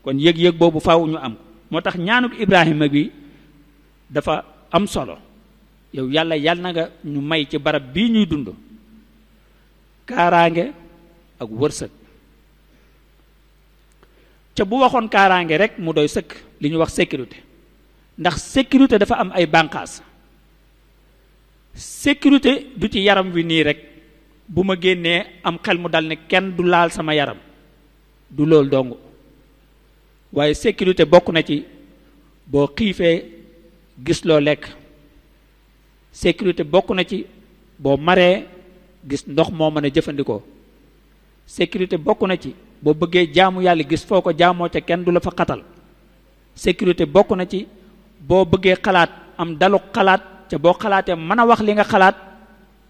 kon yëg-yëg boobu faaw ñu am moo tax ñaanuk Ibrahima bi dafa am solo yow yàlla na nga ñu may ci barab bii ñuy dund kaaraange ak wërsëg ca bu waxoon kaaraange rek mu doy sëkk li ñuy wax sécurité ndax sécurité dafa am ay bànqaas sécurité du ci yaram wi nii rek bu ma génnee am xel mu dal ne kenn du laal sama yaram du loolu dong waaye sécurité bokk na ci boo xiifee gis loo lekk sécurité bokk na ci boo maree gis ndox moo mën a jëfandikoo sécurité bokk na ci boo bëggee jaamu yàlla gis foo ko jaamoo ca kenn du la fa xatal sécurité bokk na ci boo bëggee xalaat am dalu xalaat ca boo xalaatee mën a wax li nga xalaat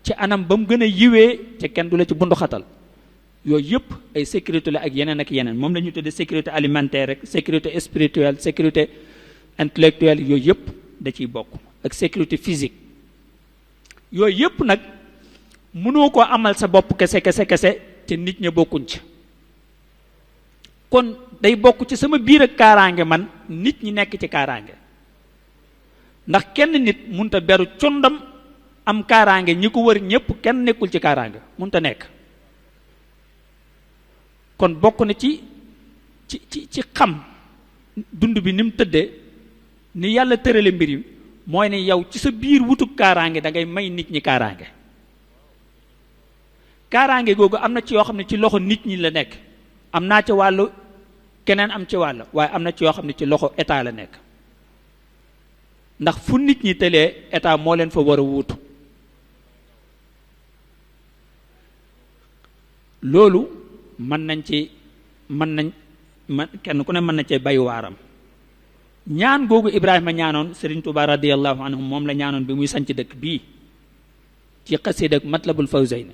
ci anam ba mu gën a yiwee ca kenn du la ci bundu xatal yooyu yëpp ay sécurité la ak yeneen moom la ñu tuddee sécurité alimentaire rek sécurité spirituelle sécurité intellectuelle yooyu yëpp da ciy bokk ak sécurité physique yooyu yëpp nag mënoo koo amal sa bopp kese te nit ña bokkuñ ci kon day bokk ci sama biir ak kaaraange man nit ñi nekk ci kaaraange ndax kenn nit munta beru condam am kaaraange ñi ko wër ñëpp kenn nekkul ci kaaraange munta nekk kon bokk na ci xam dund bi ni mu tëddee ni yàlla tërale mbir yi mooy ne yow ci sa biir wutub kaaraange da ngay may nit ñi kaaraange. kaaraange googu am na ci yoo xam ne ci loxo nit ñi la nekk, am naa ci wàllu keneen am ci wàll, waaye am na ci yoo xam ne ci loxo état la nekk. ndax fu nit ñi tëlee état moo leen fa war a wuutu. loolu man kenn ku ne mën na cee bay waaram. ñaan googu Ibrahima ñaanoon Serigne Touba radiyallahu anhu moom la ñaanoon bi muy sanc dëkk bii ci xasida ak Matlabul Fawzayni.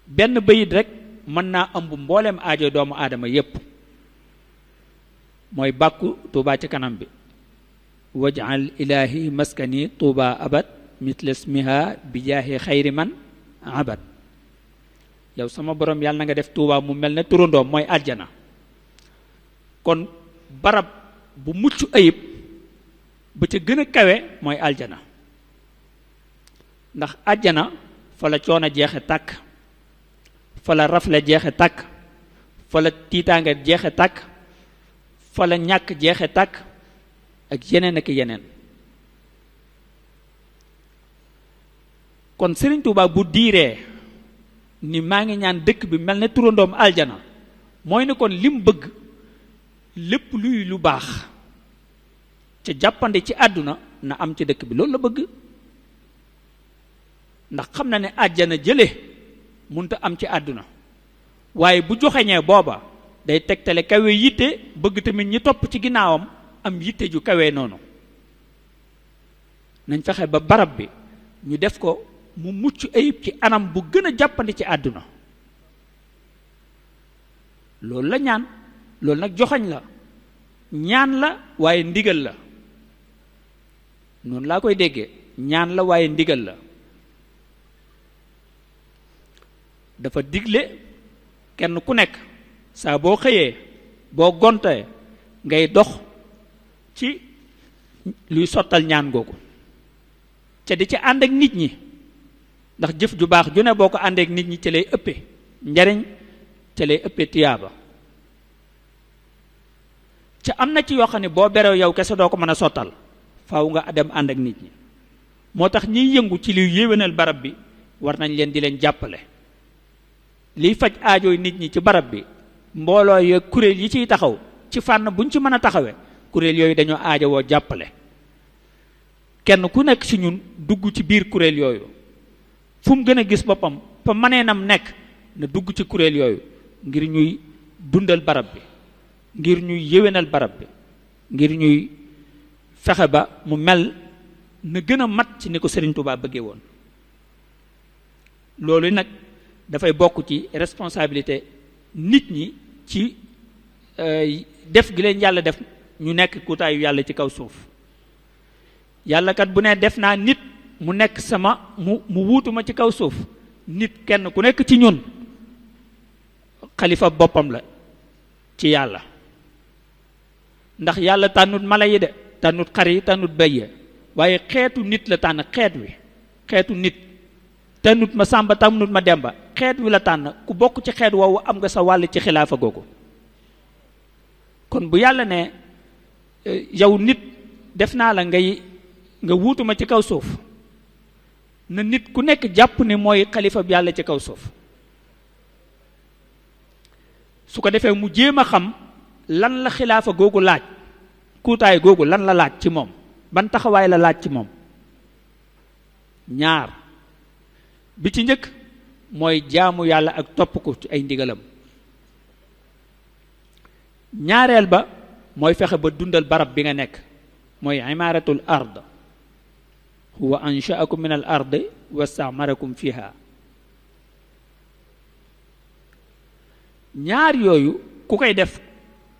benn bayit rek mën naa ëmb mbooleem aajo doomu aadama yépp, mooy bàkku Touba ci kanam bi. waj'al ilahi maskani Touba abad mitla ismiha bi jaahi xayri man abad. yow sama borom yàlla na nga def Touba mu mel ne turandoom mooy aljana. kon barab bu mucc ayib ba ca gën a kawe mooy aljana, ndax aljana fa la coono jeexe tàkk, fa la rafle jeexe tàkk, fa la tiitaange jeexe tàkk, fa la ñàkk jeexe tàkk ak yeneen ak yeneen. kon Serigne Touba bu diiree ni maa ngi ñaan dëkk bi mel ne turandoom aljana, mooy ne kon lim bëgg lépp luy lu baax ca jàppande ci àdduna na am ci dëkk bi, loolu la bëgg. ndax xam na ne àjjana jële munta am ci àdduna, waaye bu joxeñee booba day tegtale kawe yitte, bëgg tamit ñi topp ci ginnaawam am yitte ju kawe noonu. nañ fexe ba barab bi ñu def ko mu mucc ayib ci anam bu gën a jàppandi ci àdduna. loolu la ñaan, loolu nag joxoñ la, ñaan la waaye ndigal la. noonu laa koy déggee, ñaan la waaye ndigal la. dafa digle kenn ku nekk saa boo xëyee boo gontee ngay dox ci luy sottal ñaan googu ca di ci ànd ak nit ñi, ndax jëf ju baax ju ne boo ko àndeek nit ñi ci lay ëppee njariñ, ci lay ëppee tiyaaba. ca am na ci yoo xam ne boo berew yow kese doo ko mën a sottal, faaw nga dem ànd ak nit ñi. moo tax ñiy yëngu ci luy yéwénal barab bi war nañ leen di leen jàppale. liy faj aajooy nit ñi ci barab bi, mbooloo yo kuréel yi ciy taxaw ci fànn buñ ci mën a taxawee, kuréel yooyu dañoo aajowoo jàppale. kenn ku nekk ci ñun dugg ci biir kuréel yooyu, fu mu gën a gis boppam fa maneenam nekk na dugg ci kuréel yooyu ngir ñuy dundal barab bi, ngir ñuy yéwénal barab bi, ngir ñuy fexe ba mu mel na gën a mat ci ni ko Serigne Touba bëggee woon. loolu nag dafay bokk ci responsabilité nit ñi ci def gi leen yàlla def ñu nekk kutaayu yàlla ci kaw suuf. yàlla kat bu ne def naa nit mu nekk mu wuutu ma ci kaw suuf, nit kenn ku nekk ci ñun xalifa boppam la ci yàlla. ndax yàlla tànnut mala yi de, tànnut xar yi, tànnut béy yi, waaye xeetu nit la tànn, xeet wi, xeetu nit. tànnut ma sàmba, tànnut ma demba, xeet wi la tànn. ku bokk ci xeet woowu am nga sa wàll ci xilaafa googu. kon bu yàlla ne yow nit def naa la nga wuutu ma ci kaw suuf, na nit ku nekk jàpp ne mooy xalifa bi yàlla ci kaw suuf. su ko defee mu jéem a xam lan la xilaafa googu laaj, kuutaay googu lan la laaj ci moom, ban taxawaay la laaj ci moom. ñaar bi ci njëkk mooy jaamu yàlla ak topp ko ci ay ndigalam. ñaareel ba mooy fexe ba dundal barab bi nga nekk, mooy imaaratul ard. huwa anshaakum min al ardi wastamarakum fiha. ñaar yooyu ku koy def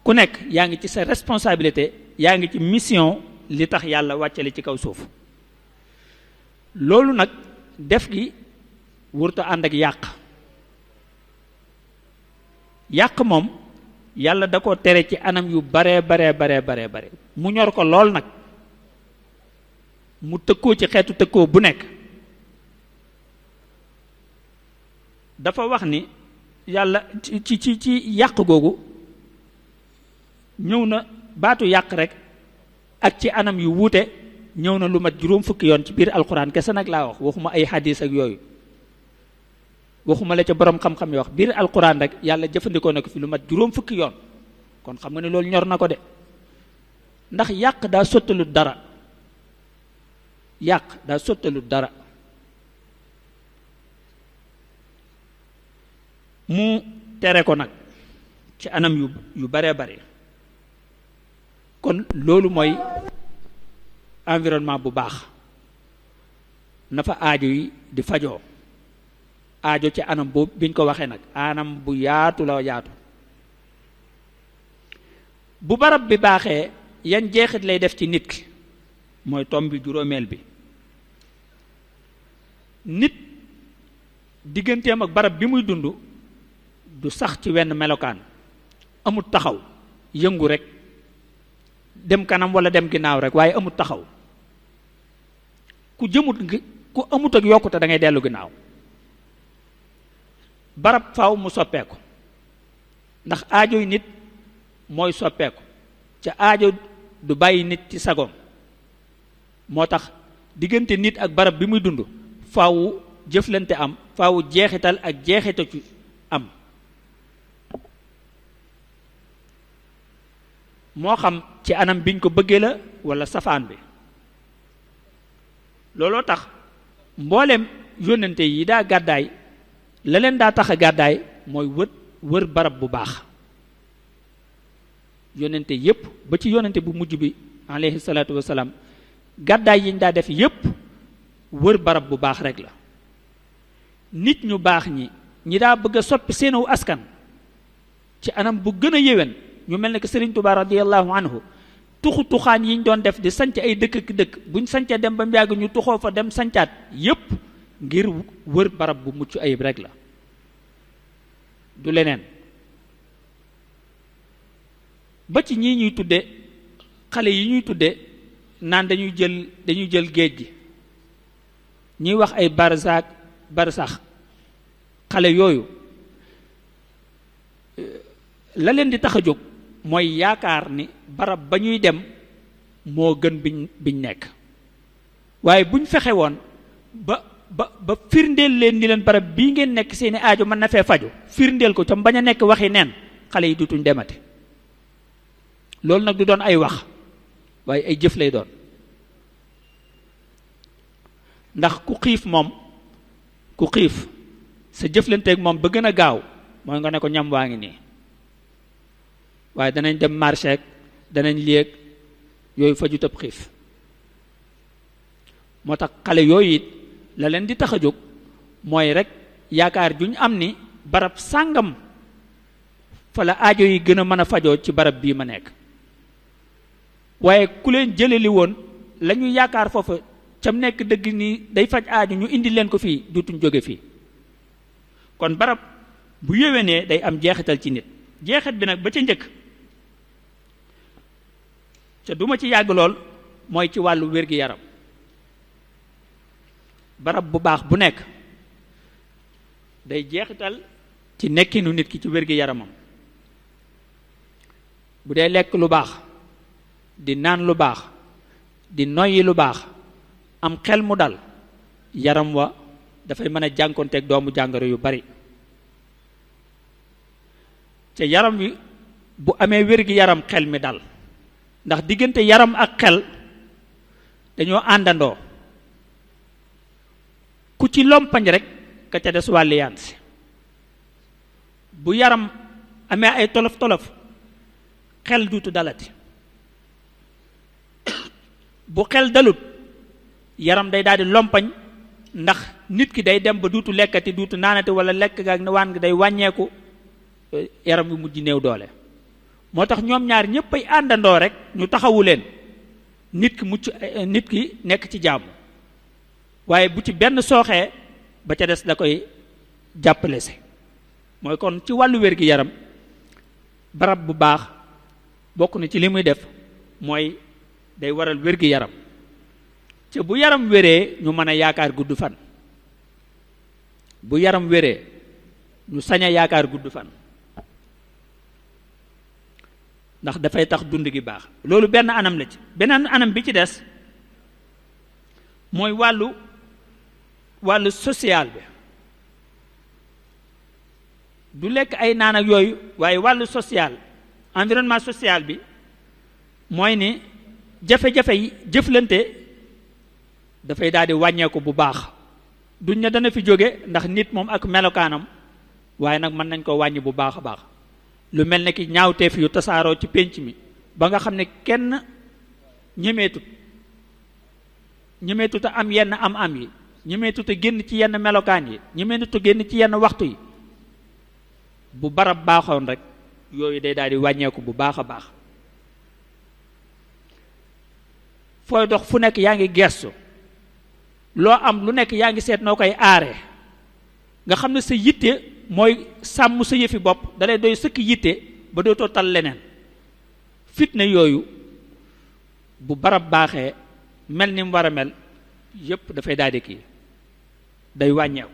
ku nekk yaa ngi ci sa responsabilité, yaa ngi ci mission li tax yàlla wàccale ci kaw suuf. loolu nag def gi wurta ànd ak yàq moom yàlla da ko tere ci anam yu bare mu ñor ko lool nag, mu tëkkoo ci xeetu tëkkoo bu nekk. dafa wax ni yàlla ci yàq googu ñëw na baatu yàq rek ak ci anam yu wuute ñëw na lu mat juróom fukki yoon ci biir alquran kese nag laa wax, waxuma ay hadis ak yooyu, waxuma la ca borom xam-xam yi wax, biir alquran rek yàlla jëfandikoo na ko fi lu mat juróom fukki yoon. kon xam nga ne loolu ñor na ko de, ndax yàq daa sottalut dara, yàq daa sottalut dara. mu tere ko nag ci anam yu baree bare. kon loolu mooy environnement bu baax, na fa aajo yi di fajoo, aajo ci anam boobu biñ ko waxee nag anam bu yaatu la yaatu. bu barab bi baaxee yan jeexit lay def ci nit ki, mooy tomb bi juróomeel bi. nit digganteem ak barab bi muy dund du sax ci wenn melokaan, amut taxaw, yëngu rek, dem kanam wala dem ginnaaw rek, waaye amut taxaw. ku amut ak yokkute da ngay dellu ginnaaw. barab faaw mu soppeeku, ndax aajoy nit mooy soppeeku, ca aajo du bàyyi nit ci sagoom. moo tax diggante nit ak barab bi muy dund faaw jëflante am, faaw jeexital ak jeexita ci am. moo xam ci anam biñ ko bëggee la wala safaan bi. looloo tax mboolem yónnante yi daa gàddaay, la leen daa tax a gàddaay mooy wër barab bu baax. yónnante yépp ba ci yónnante bu mujj bi alayhi salaatu wasalaam, gàddaay yiñ daa def yépp wër barab bu baax rek la. nit ñu baax ñi daa bëgg a soppi seenu askan ci anam bu gën a yéwén, ñu mel ne que Sëriñ Tuubaa radiyallahu anhu, tuxaan yiñ doon def di sanc ay dëkk ki dëkk, buñ sancee dem ba mu yàgg ñu tuxoo fa dem sancaat, yépp ngir wër barab bu mucc ayib rek la, du leneen. ba ci ñii ñuy tudde xale yi ñuy tudde naan dañuy jël géej gi, ñuy wax ay barsax, xale yooyu la leen di tax a jóg mooy yaakaar ni barab ba ñuy dem moo gën biñ nekk. waaye buñ fexe woon ba firndeel leen ni leen barab bii ngeen nekk seeni aajo mën na fee faju, firndeel ko tam bañ a nekk waxi neen, xale yi dutuñ demati. loolu nag du doon ay wax, waaye ay jëf lay doon. ndax ku xiif sa jëflanteeg moom ba gën a gaaw mooy nga ne ko ñam waa ngi nii, waaye danañ dem marché, danañ léeg yooyu faju tëb xiif. moo tax xale yooyu it la leen di tax a jóg mooy rek yaakaar juñ am ni barab sàngam fa la aajo yi gën a mën a fajoo ci barab bii ma nekk. waaye ku leen jëleli woon la ñu yaakaar foofa cam nekk dëgg ni day faj aajo ñu indi leen ko fii, dutuñ jóge fii. kon barab bu yéwénee day am jeexital ci nit. jeexit bi nag ba ca njëkk ca duma ci yàgg lool mooy ci wàllu wér-gi-yaram. barab bu baax bu nekk day jeexital ci nekkinu nit ki ci wér-gi-yaramam. bu dee lekk lu baax, di naan lu baax, di noyyi lu baax, am xel mu dal, yaram wa dafay mën a jànkonteeg doomu jàngoro yu bari. ca yaram wi bu amee wér-gi-yaram xel mi dal, ndax diggante yaram ak xel dañoo àndandoo. ku ci lompañ rek ka ca des wàlliyaan si. bu yaram amee ay tolof-tolof xel duutu dalati. bu xel dalut yaram day daal di lompañ, ndax nit ki day dem ba duutu lekkati, duutu naanati, wala lekk gaag ne waan gi day wàññeeku, yaram wi mujj néew doole. moo tax ñoom ñaar ñépp ay àndandoo rek ñu taxawu leen, nit ki nekk ci jàmm. waaye bu ci benn sooxee ba ca des da koy jàppale si. mooy kon ci wàllu wér-gi-yaram barab bu baax bokk na ci li muy def mooy day waral wér-gi-yaram. ca bu yaram wéree ñu mën a yaakaar gudd fan. bu yaram wéree ñu sañ a yaakaar gudd fan. ndax dafay tax dund gi baax. loolu benn anam la ci. beneen anam bi ci des mooy wàllu social bi, du lekk ay naan ak yooyu, waaye wàllu social, environnement social bi mooy ni jafe-jafe yi jëflante dafay daal di wàññeeku bu baax. duñ ne dana fi jóge ndax nit moom ak melokaanam, waaye nag mën nañ ko wàññi bu baax a baax. lu mel ne ki ñaawteef yu tasaaroo ci pénc mi ba nga xam ne kenn ñemeetut a am yenn am yi, ñemeetut a génn ci yenn melokaan yi, ñemeetut a génn ci yenn waxtu yi. bu barab baaxoon rek yooyu day daal di wàññeeku bu baax a baax. fooy dox fu nekk yaa ngi gestu, loo am lu nekk yaa ngi seet noo koy aaree, nga xam ne sa yitte mooy sàmm sa yëfi bopp, dalay doy sëkk yitte ba dootoo tal leneen. fitna yooyu bu barab baaxee mel ni mu war a mel yépp dafay daal di kii, day wàññeeku.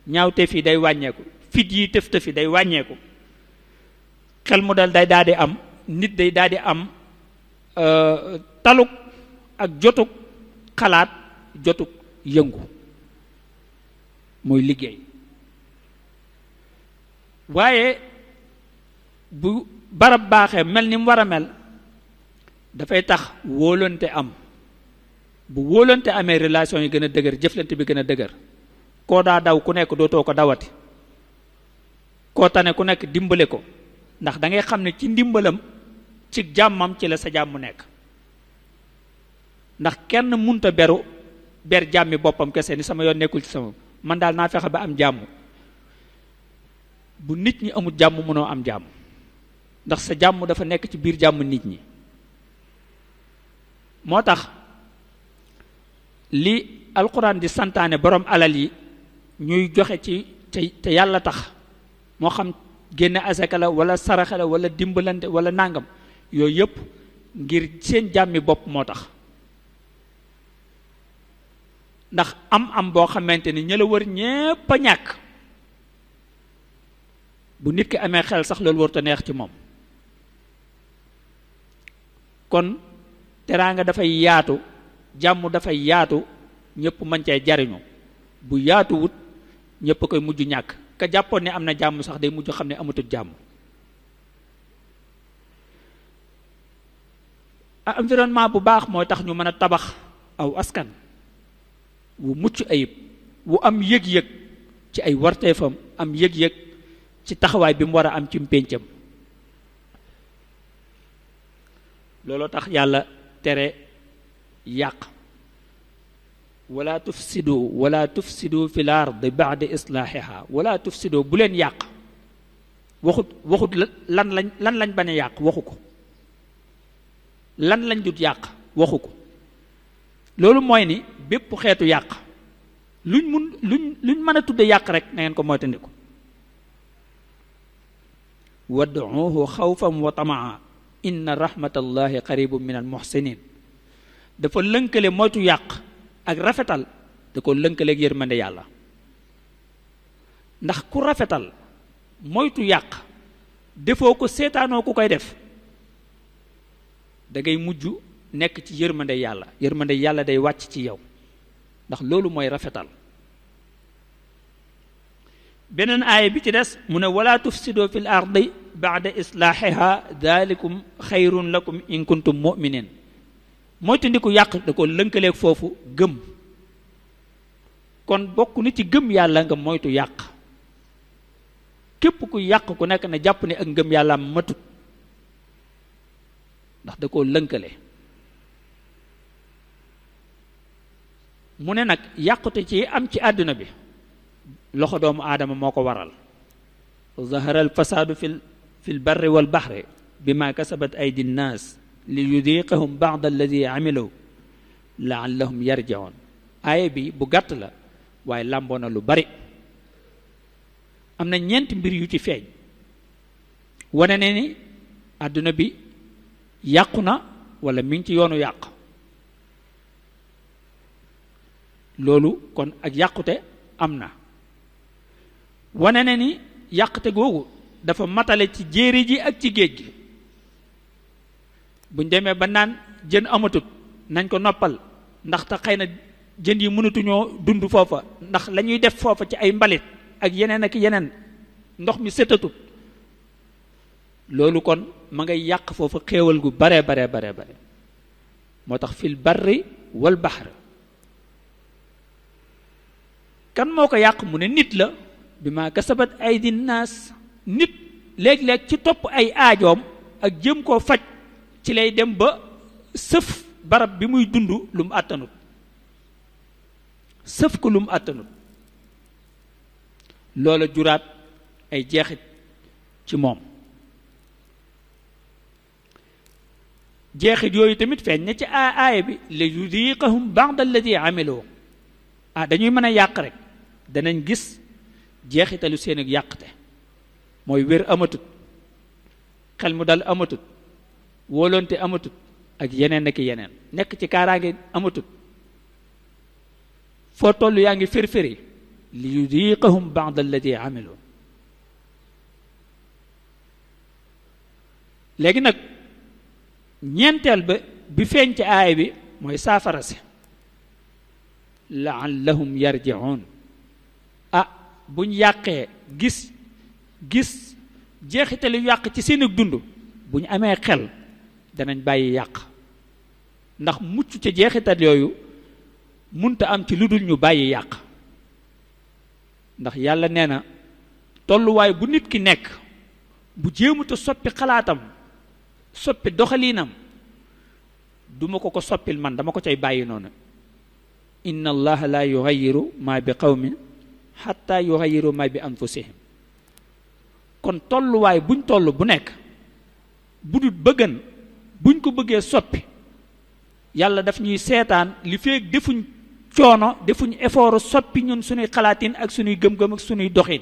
ñaawteef yi day wàññeeku, fit yi tëf-tëf yi day wàññeeku, xel mu dal day daal di am, nit day daal di am taluk ak jotug xalaat, jotug yëngu, muy liggéey. waaye bu barab baaxee mel ni mu war a mel dafay tax wóolante am. bu wóolante amee relation yi gën a dëgër, jëflante bi gën a dëgër. koo daa daw ku nekk dootoo ko dawati, koo tane ku nekk dimbale ko, ndax da ngay xam ne ci ndimbalam, ci jàmmam ci la sa jàmm nekk. ndax kenn munta ber jàmmi boppam kese ni sama yoon nekkul ci sama, man daal naa fexe ba am jàmm. bu nit ñi amul jàmm mënoo am jàmm, ndax sa jàmm dafa nekk ci biir jàmm nit ñi. moo tax li alquran di santaane borom alal yi ñuy joxe ci te yàlla tax, moo xam génne asaka la wala saraxe la wala dimbalante wala nàngam, yooyu yëpp ngir seen jàmmi bopp moo tax. ndax am boo xamante ni ña la wër ñépp a ñàkk, bu nit ki amee xel sax loolu warut a neex ci moom. kon teraanga dafay yaatu, jàmm dafay yaatu, ñëpp mën cee jariñu. bu yaatuwut ñëpp a koy mujj ñàkk. ka jàppoon ne am na jàmm sax day mujj xam ne amatul jàmm. environnement bu baax mooy tax ñu mën a tabax aw askan wu mucc ayib, wu am yëg-yëg ci ay warteefam, am yëg-yëg ci taxawaay bi mu war a am ci péncam. looloo tax yàlla tere yàq. wala tufsidu fil ardi ba'da islaahiha, wala tufsidu, bu leen yàq. waxut lan lañ bañ a yàq, waxu ko. lan lañ dut yàq, waxu ko. loolu mooy ni bépp xeetu yàq luñ mën a tudde yàq rek na ngeen ko moytandiku. wad'uuhu xawfan wa tamaa inna rahmatallahi qaribun min al muhsinin. dafa lënkale moytu yàq ak rafetal, da ko lënkaleeg yërmande yàlla. ndax ku rafetal moytu yàq defoo ko, seetaanoo ku koy def, da ngay mujj nekk ci yërmande yàlla. yërmande yàlla day wàcc ci yow, ndax loolu mooy rafetal. beneen aaya bi ci des mu ne wala tufsidu fil ardi ba'da islaahiha dalikum xayrun lakum in kuntum mu'minin. moytu ndiku yàq da ko lënkaleeg foofu gëm. kon bokk ni ci gëm yàlla nga moytu yàq. képp ku yàq ku nekk na jàpp ne ak ngëm yàlla matut, ndax da koo lënkale. mu ne nag yàqute ci am ci àdduna bi loxo doomu aadama moo ko waral. zahara al fasaadu fil barri wal bahri bima kasabat aydi nnaas li yudiqahum ba'da alladi amilu la'allahum yarji'un. aaya bi bu gàtt la waaye làmboo na lu bari. am na ñeenti mbir yu ci feeñ wane ne ni àdduna bi yàqu na wala mi ngi ci yoonu yàq. loolu kon ak yàqute am na. wane ne ni yàqute googu dafa matale ci jéeri ji ak ci géej gi. buñ demee ba naan jën amatut nañ ko noppal ndaxte xëy na jën yi mënatuñoo dund foofa ndax la ñuy def foofa ci ay mbalit ak yeneen ak yeneen ndox mi setatut loolu kon ma ngay yàq foofa xéewal gu bare moo tax fil barri wal bahr kan moo ko yàq mu ne nit la bi ma kasabat aydi naas nit léeg-léeg ci topp ay aajoom ak jëm koo faj ci lay dem ba sëf barab bi muy dund lu mu àttanut sëf ko lu mu àttanut loola juraat ay jeexit ci moom jeexit yooyu tamit feeñ na ci aaya bi la yudiqahum ba'da alladi amiloo dañuy mën a yàq rek danañ gis jeexitalu seen ak yàqte mooy wér amatut xel mu dal amatut wóolonte amatut ak yeneen ak yeneen nekk ci kaaraange amatut foo toll yaa ngi firfiri li yudiqahum ba'da alladi amiloo léegi nag ñeenteel ba bi feeñ ci aaya bi mooy saafara si laallahum yarji'un buñ yàqee gis jeexitalu yàq ci seen dund bu ñu amee xel danañ bàyyi yàq ndax mucc ca jeexital yooyu munta am ci lu dul ñu bàyyi yàq ndax yàlla nee na tolluwaay bu nit ki nekk bu jéemuta soppi xalaatam soppi doxaliinam duma ko soppil man dama ko cay bàyyi noonu inna allaha la yughayyiru ma bi qawmin hatta yughayyiru ma bi anfusihim kon tolluwaay buñ toll bu nekk bu dul bëggan buñ ko bëggee soppi yàlla daf ñuy seetaan li feek defuñ coono defuñ effort soppi ñun suñuy xalaatin ak suñuy gëm-gëm ak suñuy doxin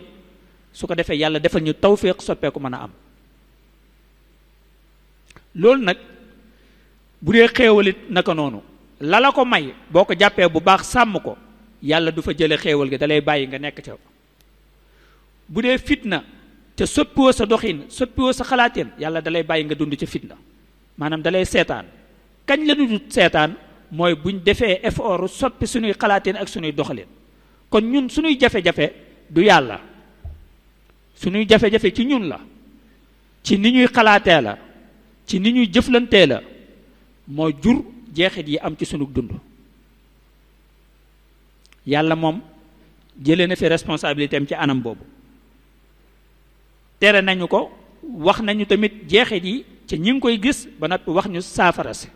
su ko defee yàlla defal ñu tawfiq soppeeku mën a am loolu nag bu dee xéewalit naka noonu la la ko may boo ko jàppee bu baax sàmm ko yàlla du fa jële xéewal gi dalay bàyyi nga nekk ca bu dee fitna te soppiwoo sa doxin soppiwoo sa xalaatin yàlla dalay bàyyi nga dund ca fitna maanaam dalay seetaan kañ la ñu seetaan mooy buñ defee effort soppi suñuy xalaatin ak suñuy doxalin kon ñun suñuy jafe-jafe du yàlla suñuy jafe-jafe ci ñun la ci ni ñuy xalaatee la ci ni ñuy jëflantee la moo jur jeexit yi am ci sunu dund yàlla moom jëlee na fi responsabilité am ci anam boobu tere nañu ko wax nañu tamit jeexit yi ci ñi ngi koy gis ba noppi wax ñu saafara si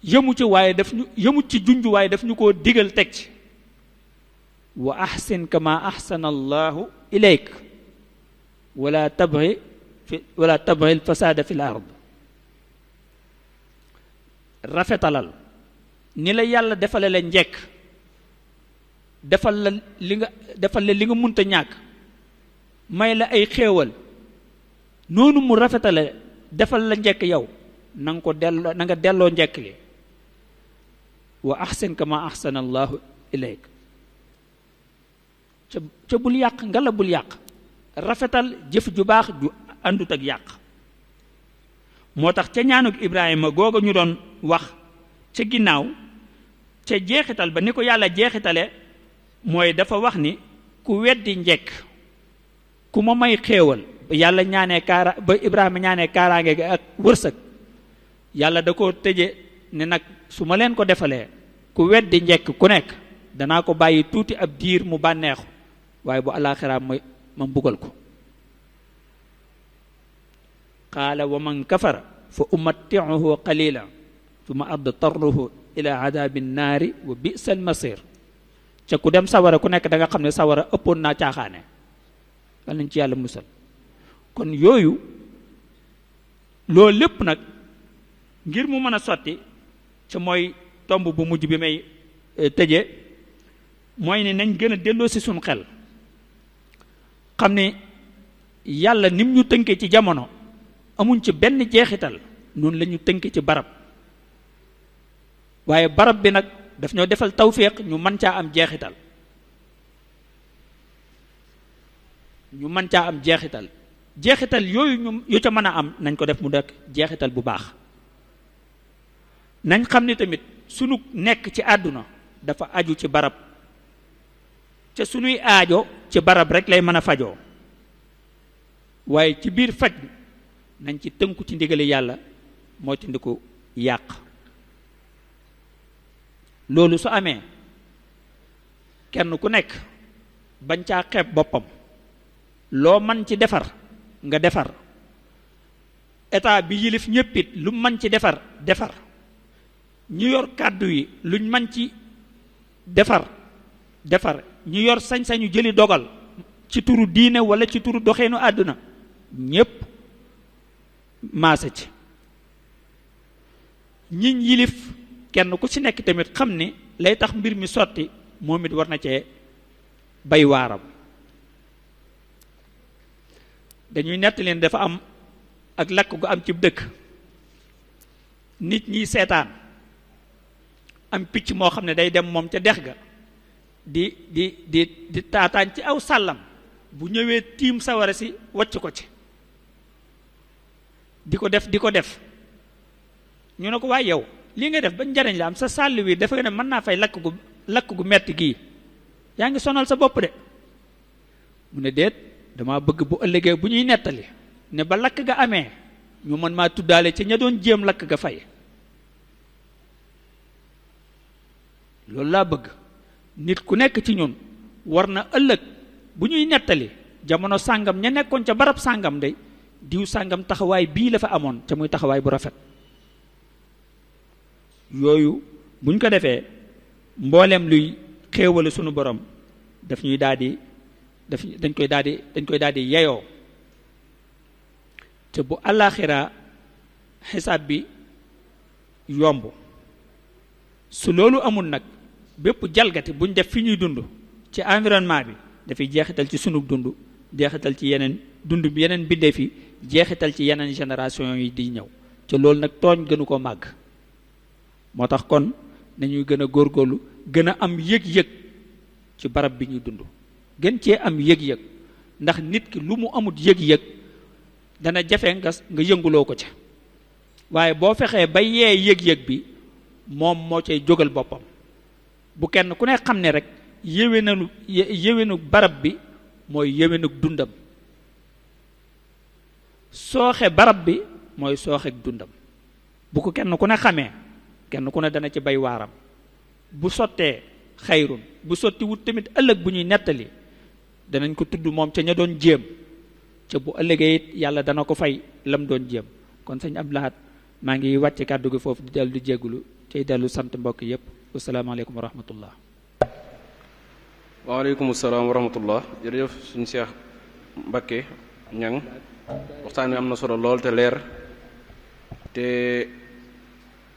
yëmu ci waaye daf ñu yëmu ci junj waaye daf ñu koo digal teg ci wa ahsin kama ahsana allahu ilayk wala tabghi al fasada fi l ard rafetalal ni la yàlla defale la njekk defal la li nga munta ñàkk may la ay xéewal noonu mu rafetale defal la njekk yow na nga delloo njekk li wa ahsin kama ahsana allahu ilayk ca bul yàq nga la bul yàq rafetal jëf ju baax ju àndut ak yàq moo tax ca ñaanuk Ibrahima googa ñu doon wax ca ginnaaw ca jeexital ba ni ko yàlla jeexitale mooy dafa wax ni ku weddi njekk ku ma may xéewal ba yàlla ñaanee ba Ibrahima ñaanee kaaraange gi ak wërsëg yàlla da ko tëje ne nag su ma leen ko defalee ku weddi njekk ku nekk danaa ko bàyyi tuuti ab diir mu bànneexu waaye bu alaaxiraam ma mbugal ko qaala wa man kafara fa umatti'uhu qalila thumma adtarruhu ila adabi nnaari wa bi'sa almasir ca ku dem sawara ku nekk da nga xam ne sawara ëppoon naa caaxaane wal nañ ci yàlla musal kon yooyu loolu lépp nag ngir mu mën a sotti ca mooy tomb bu mujj bi may tëje mooy ne nañ gën a delloo si suñu xel xam ne yàlla nim ñu tënkee ci jamono amuñ ci benn jeexital noonu la ñu tënkee ci barab waaye barab bi nag daf ñoo defal tawfiq ñu mën caa am jeexital jeexital yooyu ñu yu ca mën a am nañ ko def mu nekk jeexital bu baax. nañ xam ni tamit sunu nekk ci àdduna dafa aju ci barab ca sunuy aajo ci barab rek lay mën a fajoo, waaye ci biir faj nañ ci tënku ci ndigali yàlla moo ci ndiku yàq. loolu su amee kenn ku nekk bañ caa xeeb boppam, loo man ci defar nga defar, état bi yilif ñéppit lu man ci defar defar, ñu yor kàddu yi luñ man ci defar defar, ñu yor sañ-sañu jëli dogal ci turu diine wala ci turu doxeenu àdduna ñépp maase ci. ñiñ yilif kenn ku ci nekk tamit xam ni lay tax mbir mi sotti moom it war na cee bay waaram. dañuy nett leen dafa am ak lakk gu am ci dëkk, nit ñi seetaan, am picc moo xam ne day dem moom ca dex ga di taataan ci aw sàllam, bu ñëwee tiim sawara si wacc ko ci di ko def ñu ne ko waaye yow lii nga def ba njariñ la am sa sàll wi dafa ne mën naa fay lakk gu metti gii, yaa ngi sonal sa bopp de. mu ne déet, dama bëgg bu ëllëgee bu ñuy nettali ne ba lakk ga amee ñu mën maa tuddaale ci ña doon jéem lakk ga fay. loolu laa bëgg nit ku nekk ci ñun war na ëllëg bu ñuy nettali jamono sàngam ña nekkoon ca barab sàngam de diw sàngam taxawaay bii la fa amoon ca muy taxawaay bu rafet. yooyu buñ ko defee mbooleem luy xéewale sunu borom daf ñuy dañ koy daal di yeyoo. te bu àllaaxira xisaab bi yomb. su loolu amul nag bépp jalgati buñ def fi ñuy dund ci environnement bi dafay jeexital ci sunu dund, jeexital ci yeneen dund bi yeneen bindee fi, jeexital ci yeneen génération yi di ñëw. te loolu nag tooñ gënu ko màgg. moo tax kon nañuy gën a góorgóorlu gën a am yëg-yëg ci barab bi ñuy dund, gën cee am yëg-yëg, ndax nit ki lu mu amut yëg-yëg dana jafe nga yënguloo ko ca. waaye boo fexee ba yee yëg-yëg bi moom moo cay jógal boppam. bu kenn ku ne xam ne rek yéwénu barab bi mooy yéwénu dundam, sooxe barab bi mooy sooxeek dundam. bu ko kenn ku ne xamee kenn ku ne dana ci bay waaram. bu sottee xayrun, bu sotti wut tamit ëllëg bu ñuy nettali danañ ko tudd moom ca ña doon jéem, ca bu ëllëgee it yàlla dana ko fay lam doon jéem. kon sëñ Abdou Lahad maa ngi wàcce kàddu gi foofu di dellu di jéggulu tey dellu sant mbokk yépp. wasalaamaaleykum wa rahmatullah. waaleykum salaam wa rahmatullah. jërëjëf suñu Cheikh Mbacké Ñang waxtaan wi am na solo lool te leer te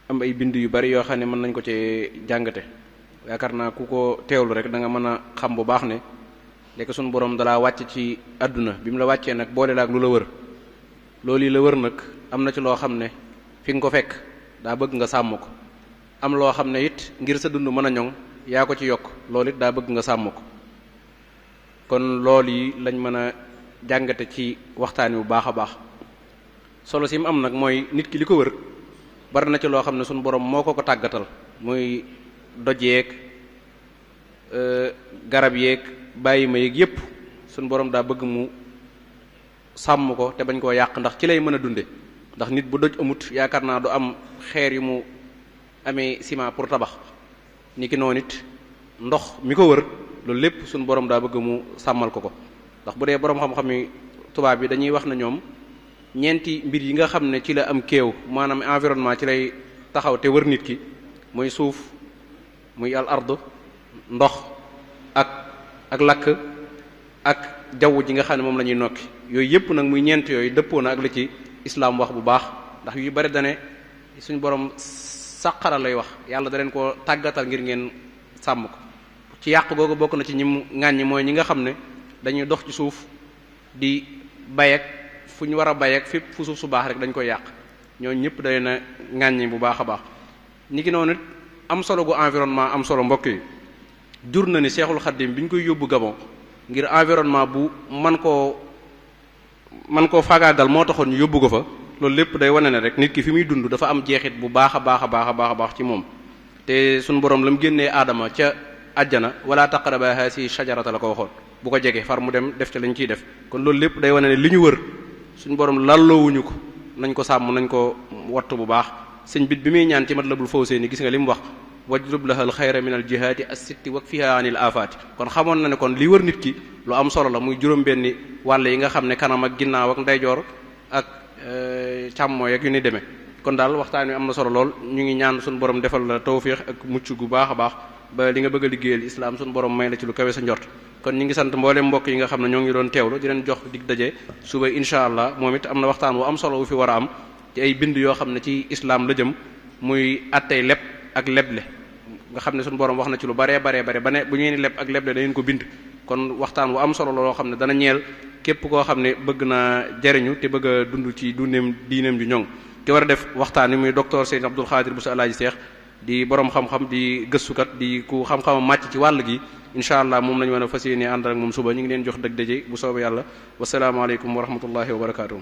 am ay bind yu bari yoo xam ne mën nañ ko ci jàngate. yaakaar naa ku ko teewlu rek da nga mën a xam bu baax ne lekk suñu borom dalaa wàcc ci àdduna bi mu la wàccee nag boole la ak lu la wër. loolu yi la wër nag am na ci loo xam ne fi nga ko fekk daa bëgg nga sàmm ko, am loo xam ne it ngir sa dund mën a ñoŋ yaa ko ci yokk, loolu it daa bëgg nga sàmm ko. kon loolu yi lañ mën a jàngate ci waxtaan wi bu baax a baax. solo si mu am nag mooy nit ki li ko wër bari na ci loo xam ne suñu borom moo ko tàggatal, muy doj yeeg garab yeeg bàyyi ma yeeg yépp suñu borom daa bëgg mu sàmm ko te bañ koo yàq, ndax ci lay mën a dunde. ndax nit bu doj amut yaakaar naa du am xeer yu mu amee ciment pour tabax. ni ki noonu it ndox mi ko wër loolu lépp suñu borom daa bëgg mu sàmmal ko. ndax bu dee borom xam-xam yi tubaab bi dañuy wax na ñoom ñeenti mbir yi nga xam ne ci la am kéew, maanaam environnement ci lay taxaw te wër nit ki, muy suuf, muy al ard, ndox ak lakk ak jaww ji nga xam ne moom la ñuy nokki. yooyu yépp nag muy ñeent yooyu dëppoo na ak li ci islaam wax bu baax. ndax yu bari dane suñu borom sàqara lay wax, yàlla da leen koo tàggatal ngir ngeen sàmm ko. ci yàq googu bokk na ci ñi mu ŋàññi mooy ñi nga xam ne dañuy dox ci suuf di bay ak fu ñu war a bay ak fépp fu suuf su baax rek dañ koy yàq. ñooñu ñëpp day na ŋàññi bu baax a baax. ni ki noonu am solo gu environnement am solo mbokk yi jur na ni Seexul Xaddim bi ñu koy yóbbu Gabon ngir environnement bu man koo man koo faagaagal moo taxoon ñu yóbbu ko fa loolu lépp day wane ne rek nit ki fi muy dund dafa am jeexit bu baax a baax a baax a baax a baax ci moom te suñu borom la mu génnee aadama ca àjjana wala taqraba haasi shajarata la ko waxoon bu ko jege far mu dem def ca lañ ciy def kon loolu lépp day wane ne li ñu wër suñu borom lalloowuñu ko nañ ko sàmm nañ ko wattu bu baax sëñ bit bi muy ñaan ci Matlabul Fawzayni gis nga li mu wax wajlub lahal xayra min al jihaati as-sitti wakfiha anil afaati kon xamoon na ne kon li wër nit ki lu am solo la muy juróom-benni wàll yi nga xam ne kanam ak ginnaaw ak ndeyjoor ak càmmooy ak yu ni demee kon daal waxtaan wi am na solo lool ñu ngi ñaan suñu borom defal la tawfiix ak mucc gu baax a baax ba li nga bëgg a liggéeyal islam suñu borom may la ci lu kawe sa njort kon ñu ngi sant mboolem mbokk yi nga xam ne ñoo ngi doon teewlu di leen jox dig daje suba incha allah moom it am na waxtaan wu am solo wu fi war a am ci ay bind yoo xam ne ci islam la jëm muy attey leb ak leble nga xam ne suñu borom wax na ci lu baree baree bare ba ne bu ngeen di leb ak leble da ngeen ko bind kon waxtaan wu am solo la loo xam ne dana ñeel képp koo xam ne bëgg na jariñu te bëgg a dund ci dundeem diineem ju ñoŋ ki war a def waxtaan wi muy docteur Seydou Abdoul Khadir Bousso Alaaji Seex di borom xam-xam di gëstukat di ku xam-xamam màcc ci wàll gi incha allah moom lañu mën a fas yéene ànd ak moom suba ñu ngi leen jox dëgg daje bu soobee yàlla wasalaamaaleykum wa rahmatullahi wa barakaatuh